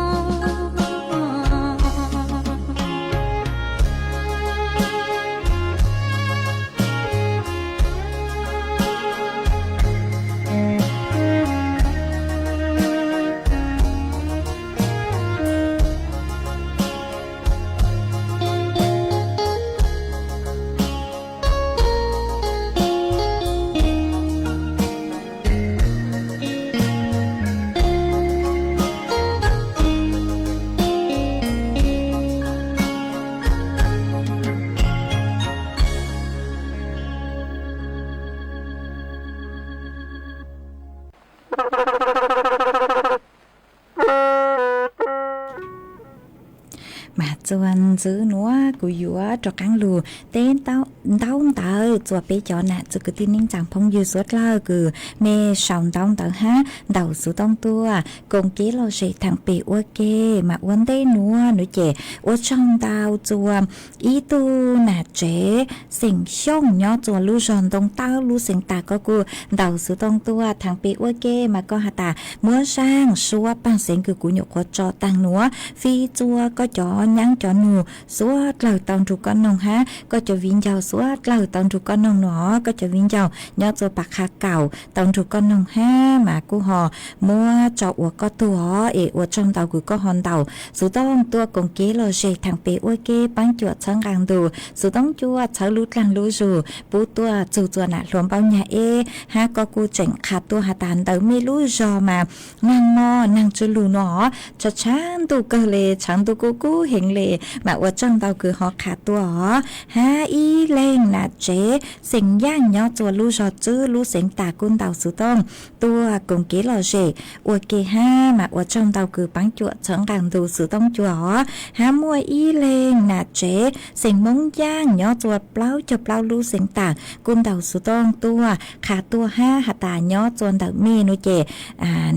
Mas txuas ntxiv nuav kuv yuav rov qaab lug teb ntaub ntawv txuas peb cov nam txiv kwv tij neej tsaa phooj ywg suav dlawg kws mej sau ntaub ntawv hab ntaus xuv tooj tuaj koom kev lom zem thaam pem ua ke. Mas ua ntej nuav nuav ces ua tsaug ntau txuas ib tug nam tsev xeem Xyooj nyob txuas lub zog Ntoo Tawb lub xeev Tag, koj kuj ntaus xuv tooj tuaj thaam pem ua ke. Mas koj has tas muab zaaj suab paag xeev kws kuv nyuam qhuav tso taag nuav fij txuas koj cov nyaab cov nug suav dlawg tau nrug koj noog hab koj cov viv ncaus suav dlawg tau nrug koj noog nuav. Koj cov viv ncaus nyob txuas Pas Qha Kaum tau nrug koj noog hab mas kuj ho muab tso ua koj tug os. Es ua tsaug ntau kws koj ho ntaus xuv tooj tuaj koom kev lom zem thaam pem ua ke, paab cuam txhawb nqaa ntus, xuv tooj cuaj txhawb lub dlaag lub zug pub tuaj txug txuas nam hluas Npaub Nyag Eb. Hab koj kuj tseem qha tuaj has tas ntawm mej lub zog mas naag mob naag tswb lug nuav os, tshav tshav ntuj kawg le, tshav ntuj kuj kub heev le. Mas ua tsaug ntau kws ho qha tuaj os. Hab ib leeg nam tsev xeem Yaaj nyob txuas lub zog Tswb lub xeev Tag kuj ntaus xuv tooj tuaj koom kev lom zem ua ke hab mas ua tsaug ntau kws paab cuam txhawb nqaa ntus, xuv tooj cuaj os. Hab muaj ib leeg nam tsev xeem Moob Yaaj nyob txuas plaub caug plaub lub xeev Tag kuj ntaus xuv tooj tuaj qha tuaj hab has tas nyob txuas ntawm mej nuav ces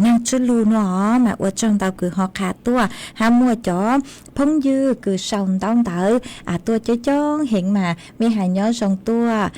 naag tswb lug nuav os. Mas ua tsaug ntau kws ho qha tuaj. Hab muaj cov phooj ywg kws sau ntaub ntawv tuaj coob coob heev mas mej has nyob zoo tuaj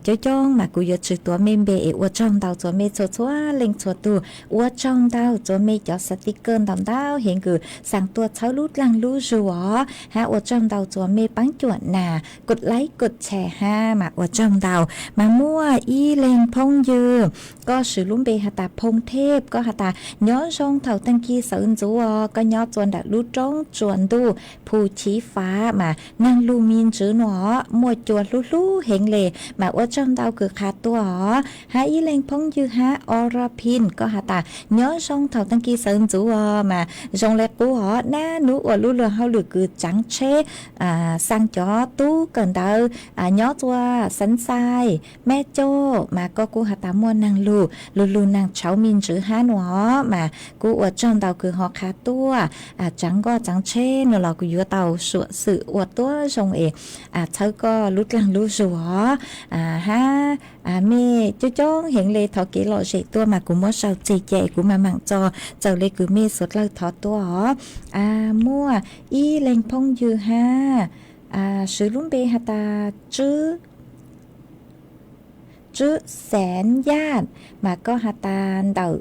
coob coob mas kuv yuav tsis tuav mej npe es ua tsaug ntau txuas mej txhua txhua leej txhua tug. Ua tsaug ntau txuas mej cov sticker ntau ntau heev kws xaa tuaj txhawb lub dlaag lub zug os. Hab ua tsaug ntau txuas mej paab cuam nam kod like kod share hab mas ua tsaug ntau. Mas muaj ib leeg phooj ywg, koj swv lub npe has tas Phoo Thep, koj has tas nyob zoo thaum taag kis sawv ntxuv os, koj nyob txuas ntawm lub roob tsuas ntuj Phu Chiv Fav mas naag lug me ntsws nuav os, muaj cua hlub hlub heev le. Mas ua tsaug ntau kws qha tuaj os. Hab ib leeg phooj ywg hab Ora Phin, koj has tas nyob zoo thaum taag kis sawv ntxuv os, mas zoo le qub os, nab nub ua lub luag hauj lwm kws tsaav tsheb, xaa cov tub kawm ntawv nyob txuas Xeev Xais, Meb Coj, mas koj kuj has tas muaj naag lug, lug lug naag tshauv me ntsws hab nuav os. Mas kuj ua tsaug ntau kws ho qha tuaj, tsaav nkoj tsaav tsheb nuav los kuv yuav tau suam xwm ua tuab zoo es txhawb koj lub dlaag lub zug os. Hab mej coob coob heev le thov kev lom zem tuaj mas kuv muab sau tseg ca es kuv maam maam tso txawm le kws mej suav dlawg thov tuaj os. Muaj ib leeg phooj ywg hab swv lub npe has tas Tswb, Tswb Xeev Yaj, mas koj has tas ntawm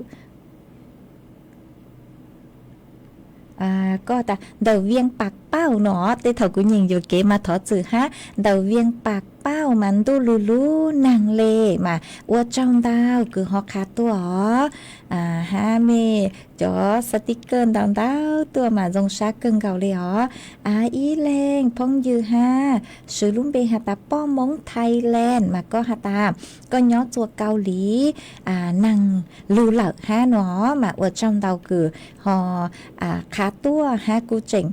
koj tas ntawm Vias Pas Pauj nuav, tej thaum kuv nyeem yuam kev mas thov txim hab. Ntawm Vias Pas Pauj mas ntuj lug lug naag le, mas ua tsaug ntau kws ho qha tuaj os. Hab mej cov sticker ntau ntau tuaj mas zoo sab kawg nkaus le os. Ib leeg phooj ywg hab swv lub npe has tas Poj Moob Thailand, mas koj has tas koj nyob txuas Kaus Lim, naag lug lawm hab nuav, mas ua tsaug ntau kws ho qha tuaj hab kuj tseem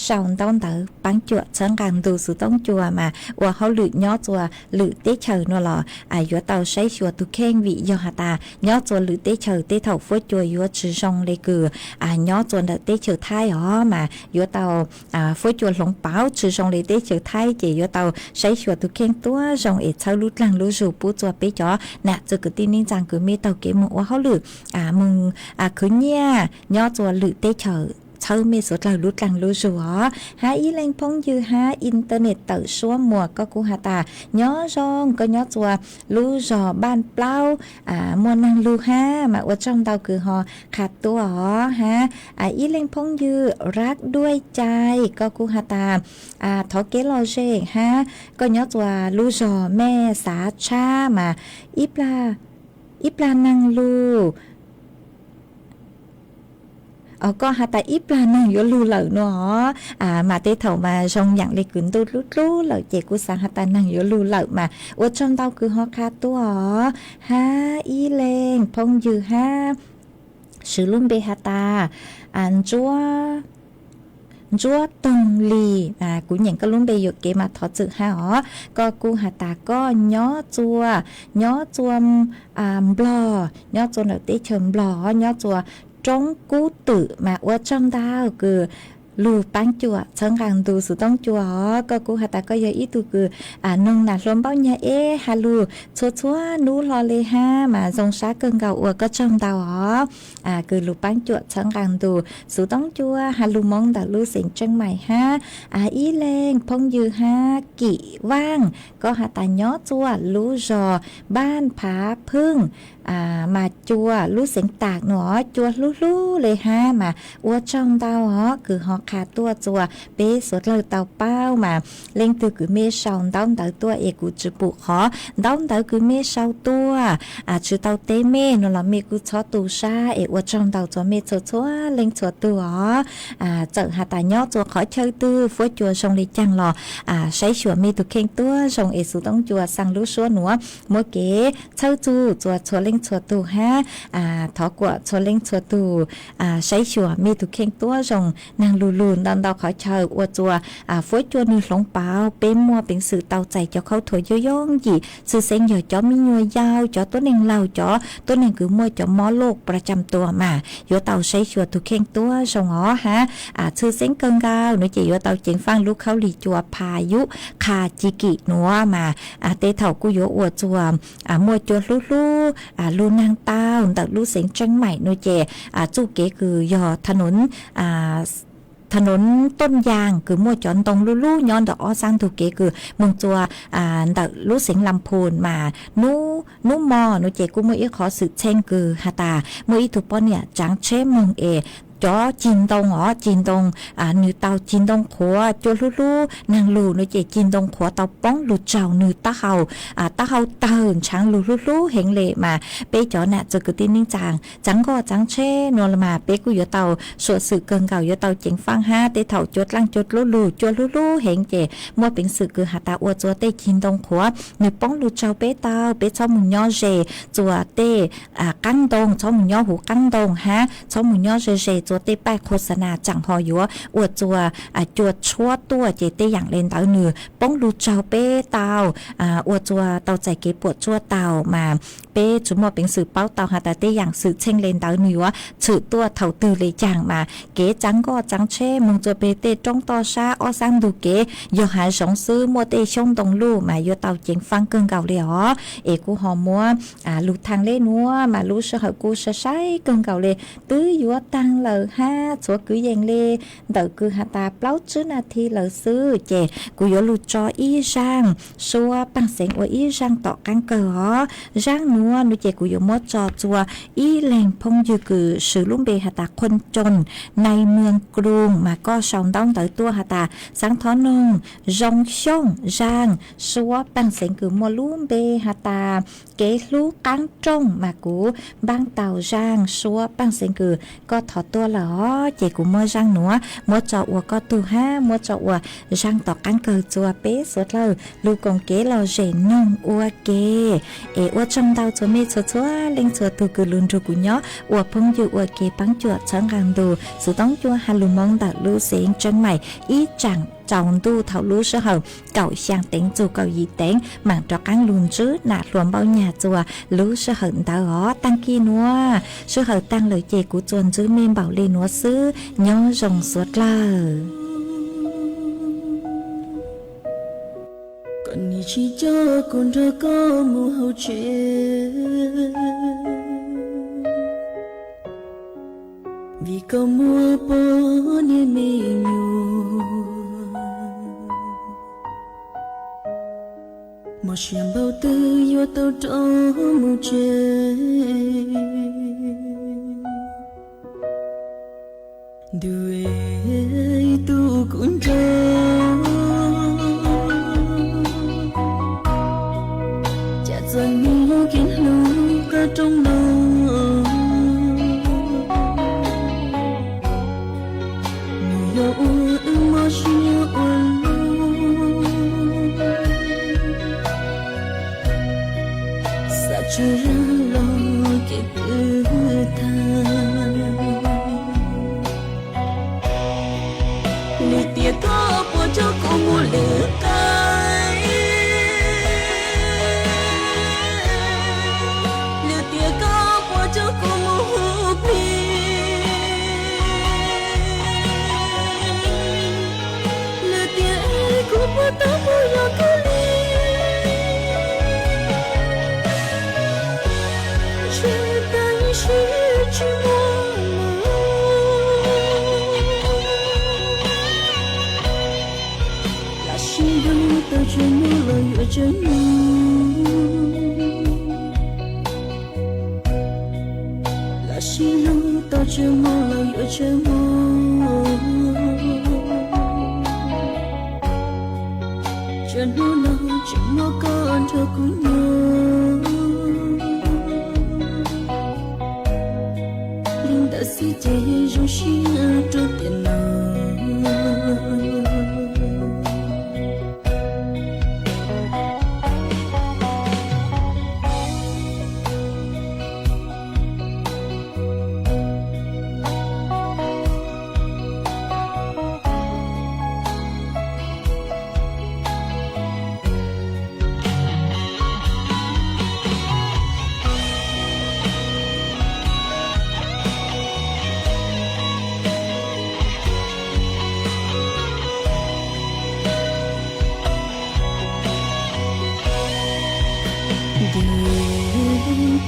sau ntaub ntawv paab cuam txhawb nqaa ntu xuv toob cua mas ua hauj lwm nyob tsua lwm teb chaws nuav los yuav tau saib xyuas tug kheej, vim yog has tas nyob tsua lwm teb chaws tej thaum fuab cua yuav tsi zoo le kws nyob tsua ntawm teb chaws Thaib os, mas yuav tau fuab cua hloov pauv tsi zoo le teb chaws Thaib ces yuav tau saib xyuas tug kheej tuab zoo es txhawb lub dlaag lub zug pub tsua peb cov nam txwv kwv tij neej tsaa kws mej taug kev moog ua hauj lwm, moog khwv nyiaj nyob tsua lwm teb chaws, txhawb mej suav dlawg lub dlaag lub zug os. Hab ib leeg phooj ywg hab internet tawm suab muas, koj kuj has tas nyob zoo, koj nyob tsua lub zog Npaaj Plaub, muaj naag lug hab mas ua tsaug ntau kws ho qha tuaj os hab. Ib leeg phooj ywg Rab Duaj Cai, koj kuj has tas thov kev lom zem hab, koj nyob tsua lub zog Mej Xav Tshab mas ib plag naag lug, koj has tas ib plag naag yuav lug lawm nuav os, mas tej thaum mas zoo yaam le kws ntuj dlub dlub lawm ces kuj xaav has tas naag yuav lug lawm mas ua tsaug ntau kws ho qha tuaj os. Hab ib leeg phooj ywg hab, swv lub npe has tas Ntsuab Toog Lis, kuv nyeem koj lub npe yuam kev mas thov txim hab os. Koj kuj has tas koj nyob tsua, nyob tsua Nplog, nyob tsua ntawm teb chaws Nplog, nyob tsua roob Kub Twm mas ua tsaug ntau kws lug paab cuam txhawb nqaa ntu xuv toob cua os. Koj kuj has tas koj yog ib tug kws noog nam hluas npaub nyag eb has lug txhua txhua nub hlo le hab mas zoo sab kawg nkaus, ua koj tsaug ntau os. Kws lug paab cuam txhawb nqaa ntu xuv toob cua has lug moov ntawm lub xeev Tseeb Maim hab. Ib leeg phooj ywg hab Kim Vaaj, koj has tas nyob tsua lub zog Npaaj Phav Phooj mas cua lub xeev Tam nuav cua hlub hlub le hab mas ua tsaug ntau os kws ho qha tuaj tsua peb suav dlawg tau paub mas leej twg kws mej sau ntaub ntawv tuaj es kuv tsi pum qhov ntaub ntawv kws mej sau tuaj tsi tau teb mej nuav los mej kuj txhob tu sab es ua tsaug ntau tsua mej txhua txhua leej txhua tug os. Txawm has tas nyob tsua qhov chaw twg fuab cua zoo le caag los saib xyuas mej tug kheej tuab zoo es xuv toob cua xaa lub suab nuav muab kev txhawb txug tsua txhua leej txhua tug hab. Thov kuam txhua leej txhua tug saib xyuas mej tug kheej tuab zoo. Naag lug lug ntau ntau qhov chaw ua tsua fuab cua nwg hloov pauv, peb muaj peev xwm tau txais cov khaub thuas yooj yooj yim, tshwj xeeb yog cov me nyuam yaus, cov tuab neeg laug, cov tuab neeg kws muaj cov mob loj pra cam tua mas yuav tau saib xyuas tug kheej tuab zoo os hab. Tshwj xeeb kawg nkaus nuav ces yuav tau ceev faaj lub khaub lig cua Phas Yub Qha Ci Kim nuav mas tej thaum kuj yuav ua tsua muaj cua hlub hlub lug naag tau ntawm lub xeev Tseeb Maim nuav ces txuj kev kws yog tha noov Tooj Yaas kws muaj cov ntoo lub lub nyob ntawm ob sab ntug kev kws moog tsua ntawm lub xeev Lam Phun mas nub mo nuav ces kuj muaj ib qhov xwm txheej kws has tas muaj ib tug poj niam tsaav tsheb moog es cov cig ntoo os, cig ntoo, nwg tau cig ntoo qhuav, cua hlub hlub naag lug nuav ces cig ntoo qhuav tau poob lug tsaug nwg taub hau, taub hau tawg ntshaav lug hlub hlub heev le mas peb cov nam txwv kwv tij neej tsaa tsaav nkoj tsaav tsheb nuav mas peb kuj yuav tau suam xwm kawg nkaus, yuav tau ceev faaj hab. Tej thaum cua dlaaj cua dlub lug cua hlub hlub heev ces muaj peev xwm kws has tas ua tsua tej cig ntoo qhuav nwg poob lug tsaug peb tau, peb txhob moog nyob ze tsua tej qaab ntoo, txhob moog nyob huv qaab ntoo hab txhob moog nyob ze ze tsua tej paij qhuas xa nas tsaam ho yuav ua tsua cua tshuab tuaj ces tej yaam le ntawd nwg poob lug tsaug peb tau, ua tsua tau txais kev puam tsuaj tau mas peb tsi muaj peev xwm paub tau has tas tej yaam xwm txheej le ntawd nwg yuav tshwm tuaj thaus twg le caag mas kev tsaav nkoj tsaav tsheb moog tsua peg tej roob toj sab ob sab ntug kev yog hav zoov xwb muaj tej xyoob ntoo luj mas yuav tau ceev faaj kawg nkaus le os. Es kuj ho muab lug thaam le nuav mas lub sij hawm kuj sai sai kawg nkaus le, twb yuav taag lawm hab tshuav kwv yees le ntawm kws has tas plaub tsib nas this lawm xwb ces kuv yuav lug tso ib zaaj suab paaj xeev ua ib zaaj tom qaab kawg os. Zaaj nuav nuav ces kuv yuav muab tso tsua ib leeg phooj ywg kws swv lub npe has tas Khuj Coos Nais Mws Kruj mas koj sau ntaub ntawv tuaj has tas xaav thov noog zoo xyooj zaaj suab paaj xeev kws muaj lub npe has tas kev hlub qaab rooj mas kuv npaab tau zaaj suab paaj xeev kws koj thov tuaj lawm os. Ces kuv muab zaaj nuav muab tso ua koj tug hab muab tso ua zaaj tom qaab kawg tsua peb suav dlawg lug koom kev lom zem noog ua ke. Es ua tsaug ntau txhua mej txhua txhua leej txhua tug kws lug nrug kuv nyob ua phooj ywg ua ke paab cuam txhawb nqaa ntug xuv toob cua has lug Moob ntawm lub xeev Tseeb Maim ib tsaam tsaus ntuj thaum lub sij hawm kaum xyaa teev txug kaum yim teev maam rov qaab lug ntsib nam hluas Npauj Nyag txuas lub sij hawm ntawd os. Taag kis nuav sij hawm taag lawm ces kuv txuas ntsib mej npaum le nuav xwb, nyob zoo suav dlawg. Koj nim tsis coj kuv nrog koj mus hauv tsev, vim koj muaj poj niam me nyuam. Mob siab npaum twg yuav tau rov mus tsev. Ntuj es, tu kuv nco, cas txom nyem kev hlub koj rooj no. Nws yog ua wb mob siab ua luaj, xav tshwm yam los kev twb tag. Lwm tiam koj puas coj kuv mus lwm qaib, lwm tiam koj puas coj kuv mus hu plig, lwm tiam es kuv puas tau mus yos koj li. Ntshe tab sis tsis muaj lawm, lam sib hlub tau tseem mob los yuav tseem mob, lam sib hlub tau tseem mob los yuav tseem mob. Tsam hnub no tseem muaj koj nrog kuv nyob, li ntawd xwb ces zoo siab rau tiam no. Ntuj,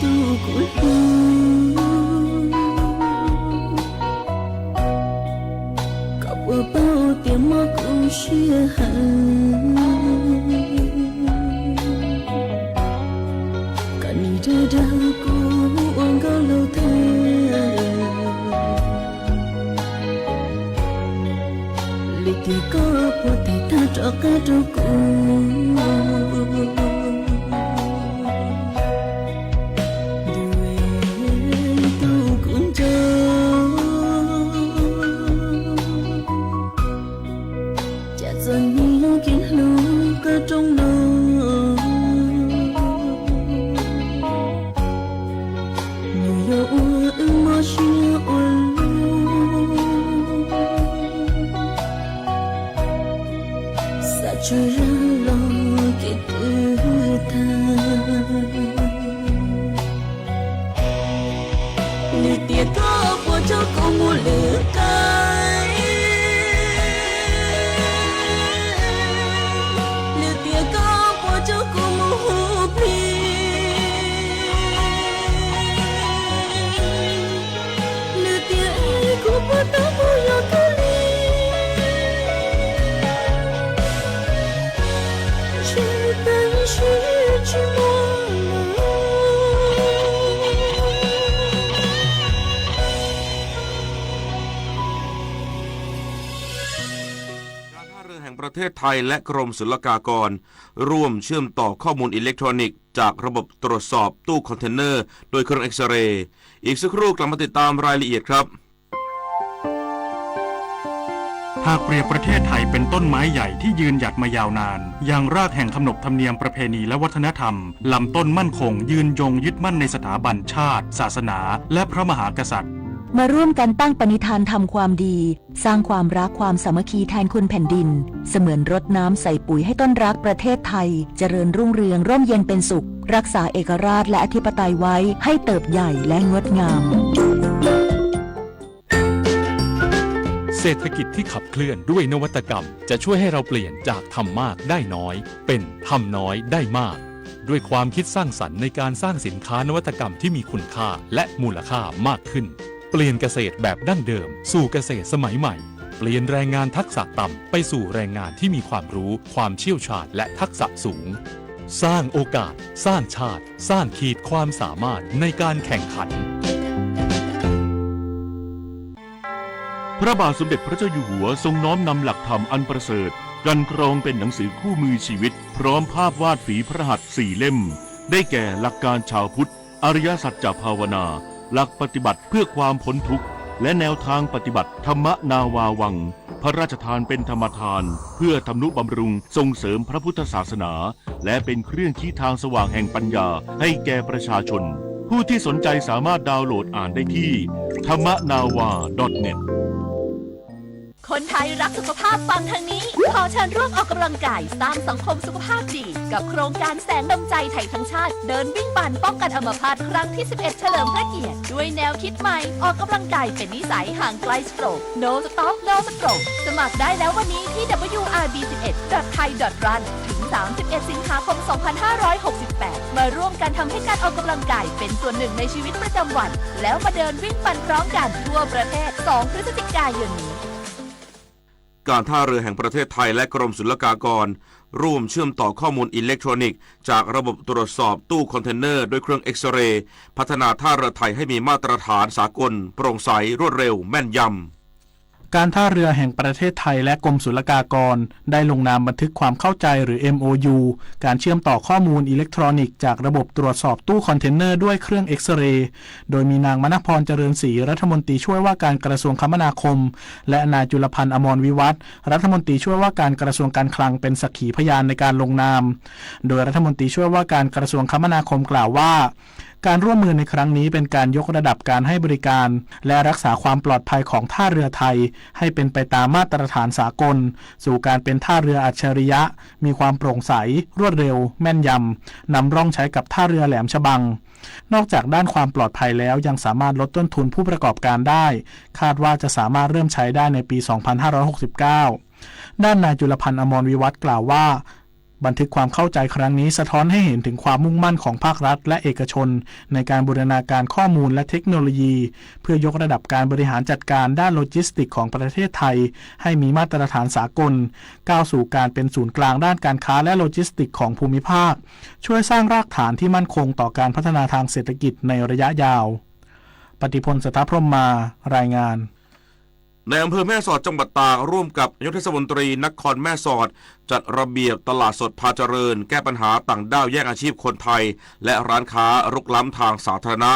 tus kuv hlub, koj puas paub tias mob kuv siab heev. Koj nim dag dag kuv ua nkauj laug thawj, li tias koj puas tig tag rov qab rau kuv. Ntuj, tus kuv nco, cas txom nyem kev hlub koj rooj no. Nws yog ua wb mob siab ua luaj, xav tshwm yam los kev twb tag. Lwm tiam koj puas coj kuv mus lwm qaib, lwm tiam koj puas coj kuv mus hu plig, lwm tiam es kuv puas tau mus yos koj li. Ntshe tab sis tsis muaj lawm.การท่าเรือแห่งประเทศไทยและกรมศุลกากร ร่วมเชื่อมต่อข้อมูลอิเล็กทรอนิกส์จากระบบตรวจสอบตู้คอนเทนเนอร์โดยเครื่องเอ็กซเรย์ อีกสักครู่กลับมาติดตามรายละเอียดครับ ไท หากเปรียบประเทศไทยเป็นต้นไม้ใหญ่ที่ยืนหยัดมายาวนาน ยังรากแห่งขนบธรรมเนียมประเพณีและวัฒนธรรม ลำต้นมั่นคงยืนยงยึดมั่นในสถาบันชาติ ศาสนา และพระมหากษัตริย์ มาร่วมกันตั้งปณิธานทำความดี สร้างความรักความสามัคคีแทนคุณแผ่นดิน เสมือนรดน้ำใส่ปุ๋ยให้ต้นรักประเทศไทย เจริญรุ่งเรืองร่มเย็นเป็นสุข รักษาเอกราชและอธิปไตยไว้ให้เติบใหญ่และงดงาม เศรษฐกิจที่ขับเคลื่อนด้วยนวัตกรรมจะช่วยให้เราเปลี่ยนจากทำมากได้น้อย เป็นทำน้อยได้มาก ด้วยความคิดสร้างสรรค์ในการสร้างสินค้านวัตกรรมที่มีคุณค่าและมูลค่ามากขึ้น เปลี่ยนเกษตรแบบดั้งเดิมสู่เกษตรสมัยใหม่ เปลี่ยนแรงงานทักษะต่ำไปสู่แรงงานที่มีความรู้ ความเชี่ยวชาญ และทักษะสูง สร้างโอกาส สร้างชาติ สร้างขีดความสามารถในการแข่งขัน พระบาทสมเด็จพระเจ้าอยู่หัวทรงน้อมนำหลักธรรมอันประเสริฐ กันกรองเป็นหนังสือคู่มือชีวิต พร้อมภาพวาดฝีพระหัตถ์สี่เล่ม ได้แก่หลักการชาวพุทธ อริยสัจจภาวนา หลักปฏิบัติเพื่อความพ้นทุกข์ และแนวทางปฏิบัติ ธรรมนาวาวัง พระราชทานเป็นธรรมทาน เพื่อทำนุบำรุงส่งเสริมพระพุทธศาสนา และเป็นเครื่องชี้ทางสว่างแห่งปัญญาให้แก่ประชาชน ผู้ที่สนใจสามารถดาวน์โหลดอ่านได้ที่ ธรรมนาวา ดอทเน็ต คนไทยรักสุขภาพฟังทางนี้ ขอเชิญร่วมออกกำลังกายสร้างสังคมสุขภาพดี กับโครงการแสงดวงใจไทยทั้งชาติ เดินวิ่งปั่นป้องกันอัมพาตครั้งที่ สิบเอ็ด เฉลิมพระเกียรติ ด้วยแนวคิดใหม่ ออกกำลังกายเป็นนิสัย ห่างไกล stroke No stop no stroke สมัครได้แล้ววันนี้ที่ ดับเบิลยู อาร์ บี สิบเอ็ด ดอท ไทย ดอท รัน ถึง สามสิบเอ็ด สิงหาคม สองพันห้าร้อยหกสิบแปด มาร่วมกันทำให้การออกกำลังกายเป็นส่วนหนึ่งในชีวิตประจำวัน แล้วมาเดินวิ่งปั่นพร้อมกันทั่วประเทศ สอง พฤศจิกายนนี้ การท่าเรือแห่งประเทศไทยและกรมศุลกากร ร่วมเชื่อมต่อข้อมูลอิเล็กทรอนิกส์จากระบบตรวจสอบตู้คอนเทนเนอร์ด้วยเครื่องเอ็กซเรย์ พัฒนาท่าเรือไทยให้มีมาตรฐานสากล โปร่งใส รวดเร็ว แม่นยำ การท่าเรือแห่งประเทศไทยและกรมศุลกากร ได้ลงนามบันทึกความเข้าใจหรือ เอ็ม โอ ยู การเชื่อมต่อข้อมูลอิเล็กทรอนิกส์จากระบบตรวจสอบตู้คอนเทนเนอร์ด้วยเครื่องเอ็กซเรย์ โดยมีนางมณพร เจริญศรี รัฐมนตรีช่วยว่าการกระทรวงคมนาคม และนายจุลพันธ์ อมรวิวัฒน์ รัฐมนตรีช่วยว่าการกระทรวงการคลังเป็นสักขีพยานในการลงนาม โดยรัฐมนตรีช่วยว่าการกระทรวงคมนาคมกล่าวว่า การร่วมมือในครั้งนี้เป็นการยกระดับการให้บริการ และรักษาความปลอดภัยของท่าเรือไทย ให้เป็นไปตามมาตรฐานสากล สู่การเป็นท่าเรืออัจฉริยะ มีความโปร่งใส รวดเร็ว แม่นยำ นำร่องใช้กับท่าเรือแหลมฉบัง นอกจากด้านความปลอดภัยแล้วยังสามารถลดต้นทุนผู้ประกอบการได้ คาดว่าจะสามารถเริ่มใช้ได้ในปี สองพันห้าร้อยหกสิบเก้า ด้านนายจุลพันธ์ อมรวิวัฒน์กล่าวว่า บันทึกความเข้าใจครั้งนี้สะท้อนให้เห็นถึงความมุ่งมั่นของภาครัฐและเอกชน ในการบูรณาการข้อมูลและเทคโนโลยี เพื่อยกระดับการบริหารจัดการด้านโลจิสติกส์ของประเทศไทย ให้มีมาตรฐานสากล ก้าวสู่การเป็นศูนย์กลางด้านการค้าและโลจิสติกส์ของภูมิภาค ช่วยสร้างรากฐานที่มั่นคงต่อการพัฒนาทางเศรษฐกิจในระยะยาว ปฏิพล สัทธพรหมมา รายงาน ในอำเภอแม่สอดจังหวัดตากร่วมกับนายกเทศมนตรีนครแม่สอด จัดระเบียบตลาดสดพาเจริญ แก้ปัญหาต่างด้าวแย่งอาชีพคนไทย และร้านค้ารุกล้ำทางสาธารณะ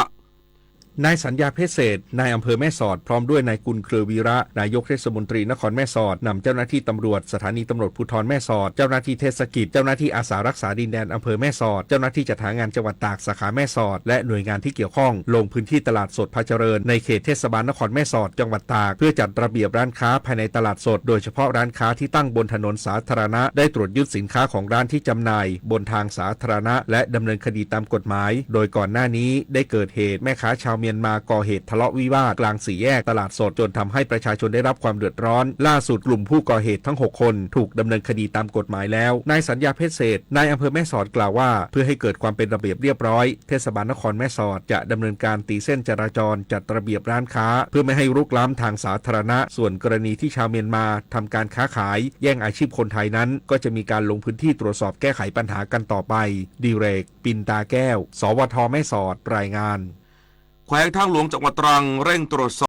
นายสัญญา เพชรเศรษฐ นายอำเภอแม่สอด พร้อมด้วยนายกุล เครือวีระ นายกเทศมนตรีนครแม่สอด นำเจ้าหน้าที่ตำรวจสถานีตำรวจภูธรแม่สอด เจ้าหน้าที่เทศกิจ เจ้าหน้าที่อาสารักษาดินแดนอำเภอแม่สอด เจ้าหน้าที่จัดหางานจังหวัดตากสาขาแม่สอด และหน่วยงานที่เกี่ยวข้อง ลงพื้นที่ตลาดสดพาเจริญ ในเขตเทศบาลนครแม่สอด จังหวัดตาก เพื่อจัดระเบียบร้านค้าภายในตลาดสด โดยเฉพาะร้านค้าที่ตั้งบนถนนสาธารณะ ได้ตรวจยึดสินค้าของร้านที่จำหน่ายบนทางสาธารณะ และดำเนินคดีตามกฎหมาย โดยก่อนหน้านี้ได้เกิดเหตุแม่ค้าชาวเมียนมาก่อเหตุทะเลาะวิวาทกลางสี่แยกตลาดสด จนทำให้ประชาชนได้รับความเดือดร้อน ล่าสุดกลุ่มผู้ก่อเหตุทั้งหกคนถูกดำเนินคดีตามกฎหมายแล้ว นายสัญญา เพชรเศรษฐ นายอำเภอแม่สอดกล่าวว่า เพื่อให้เกิดความเป็นระเบียบเรียบร้อย เทศบาลนครแม่สอดจะดำเนินการตีเส้นจราจร จัดระเบียบร้านค้า เพื่อไม่ให้รุกล้ำทางสาธารณะ ส่วนกรณีที่ชาวเมียนมาทำการค้าขาย แย่งอาชีพคนไทยนั้น ก็จะมีการลงพื้นที่ตรวจสอบแก้ไขปัญหากันต่อไป ดีเรก ปินตาแก้ว สวท แม่สอด รายงาน แขวงทางหลวงจังหวัดตรังเร่งตรวจสอบ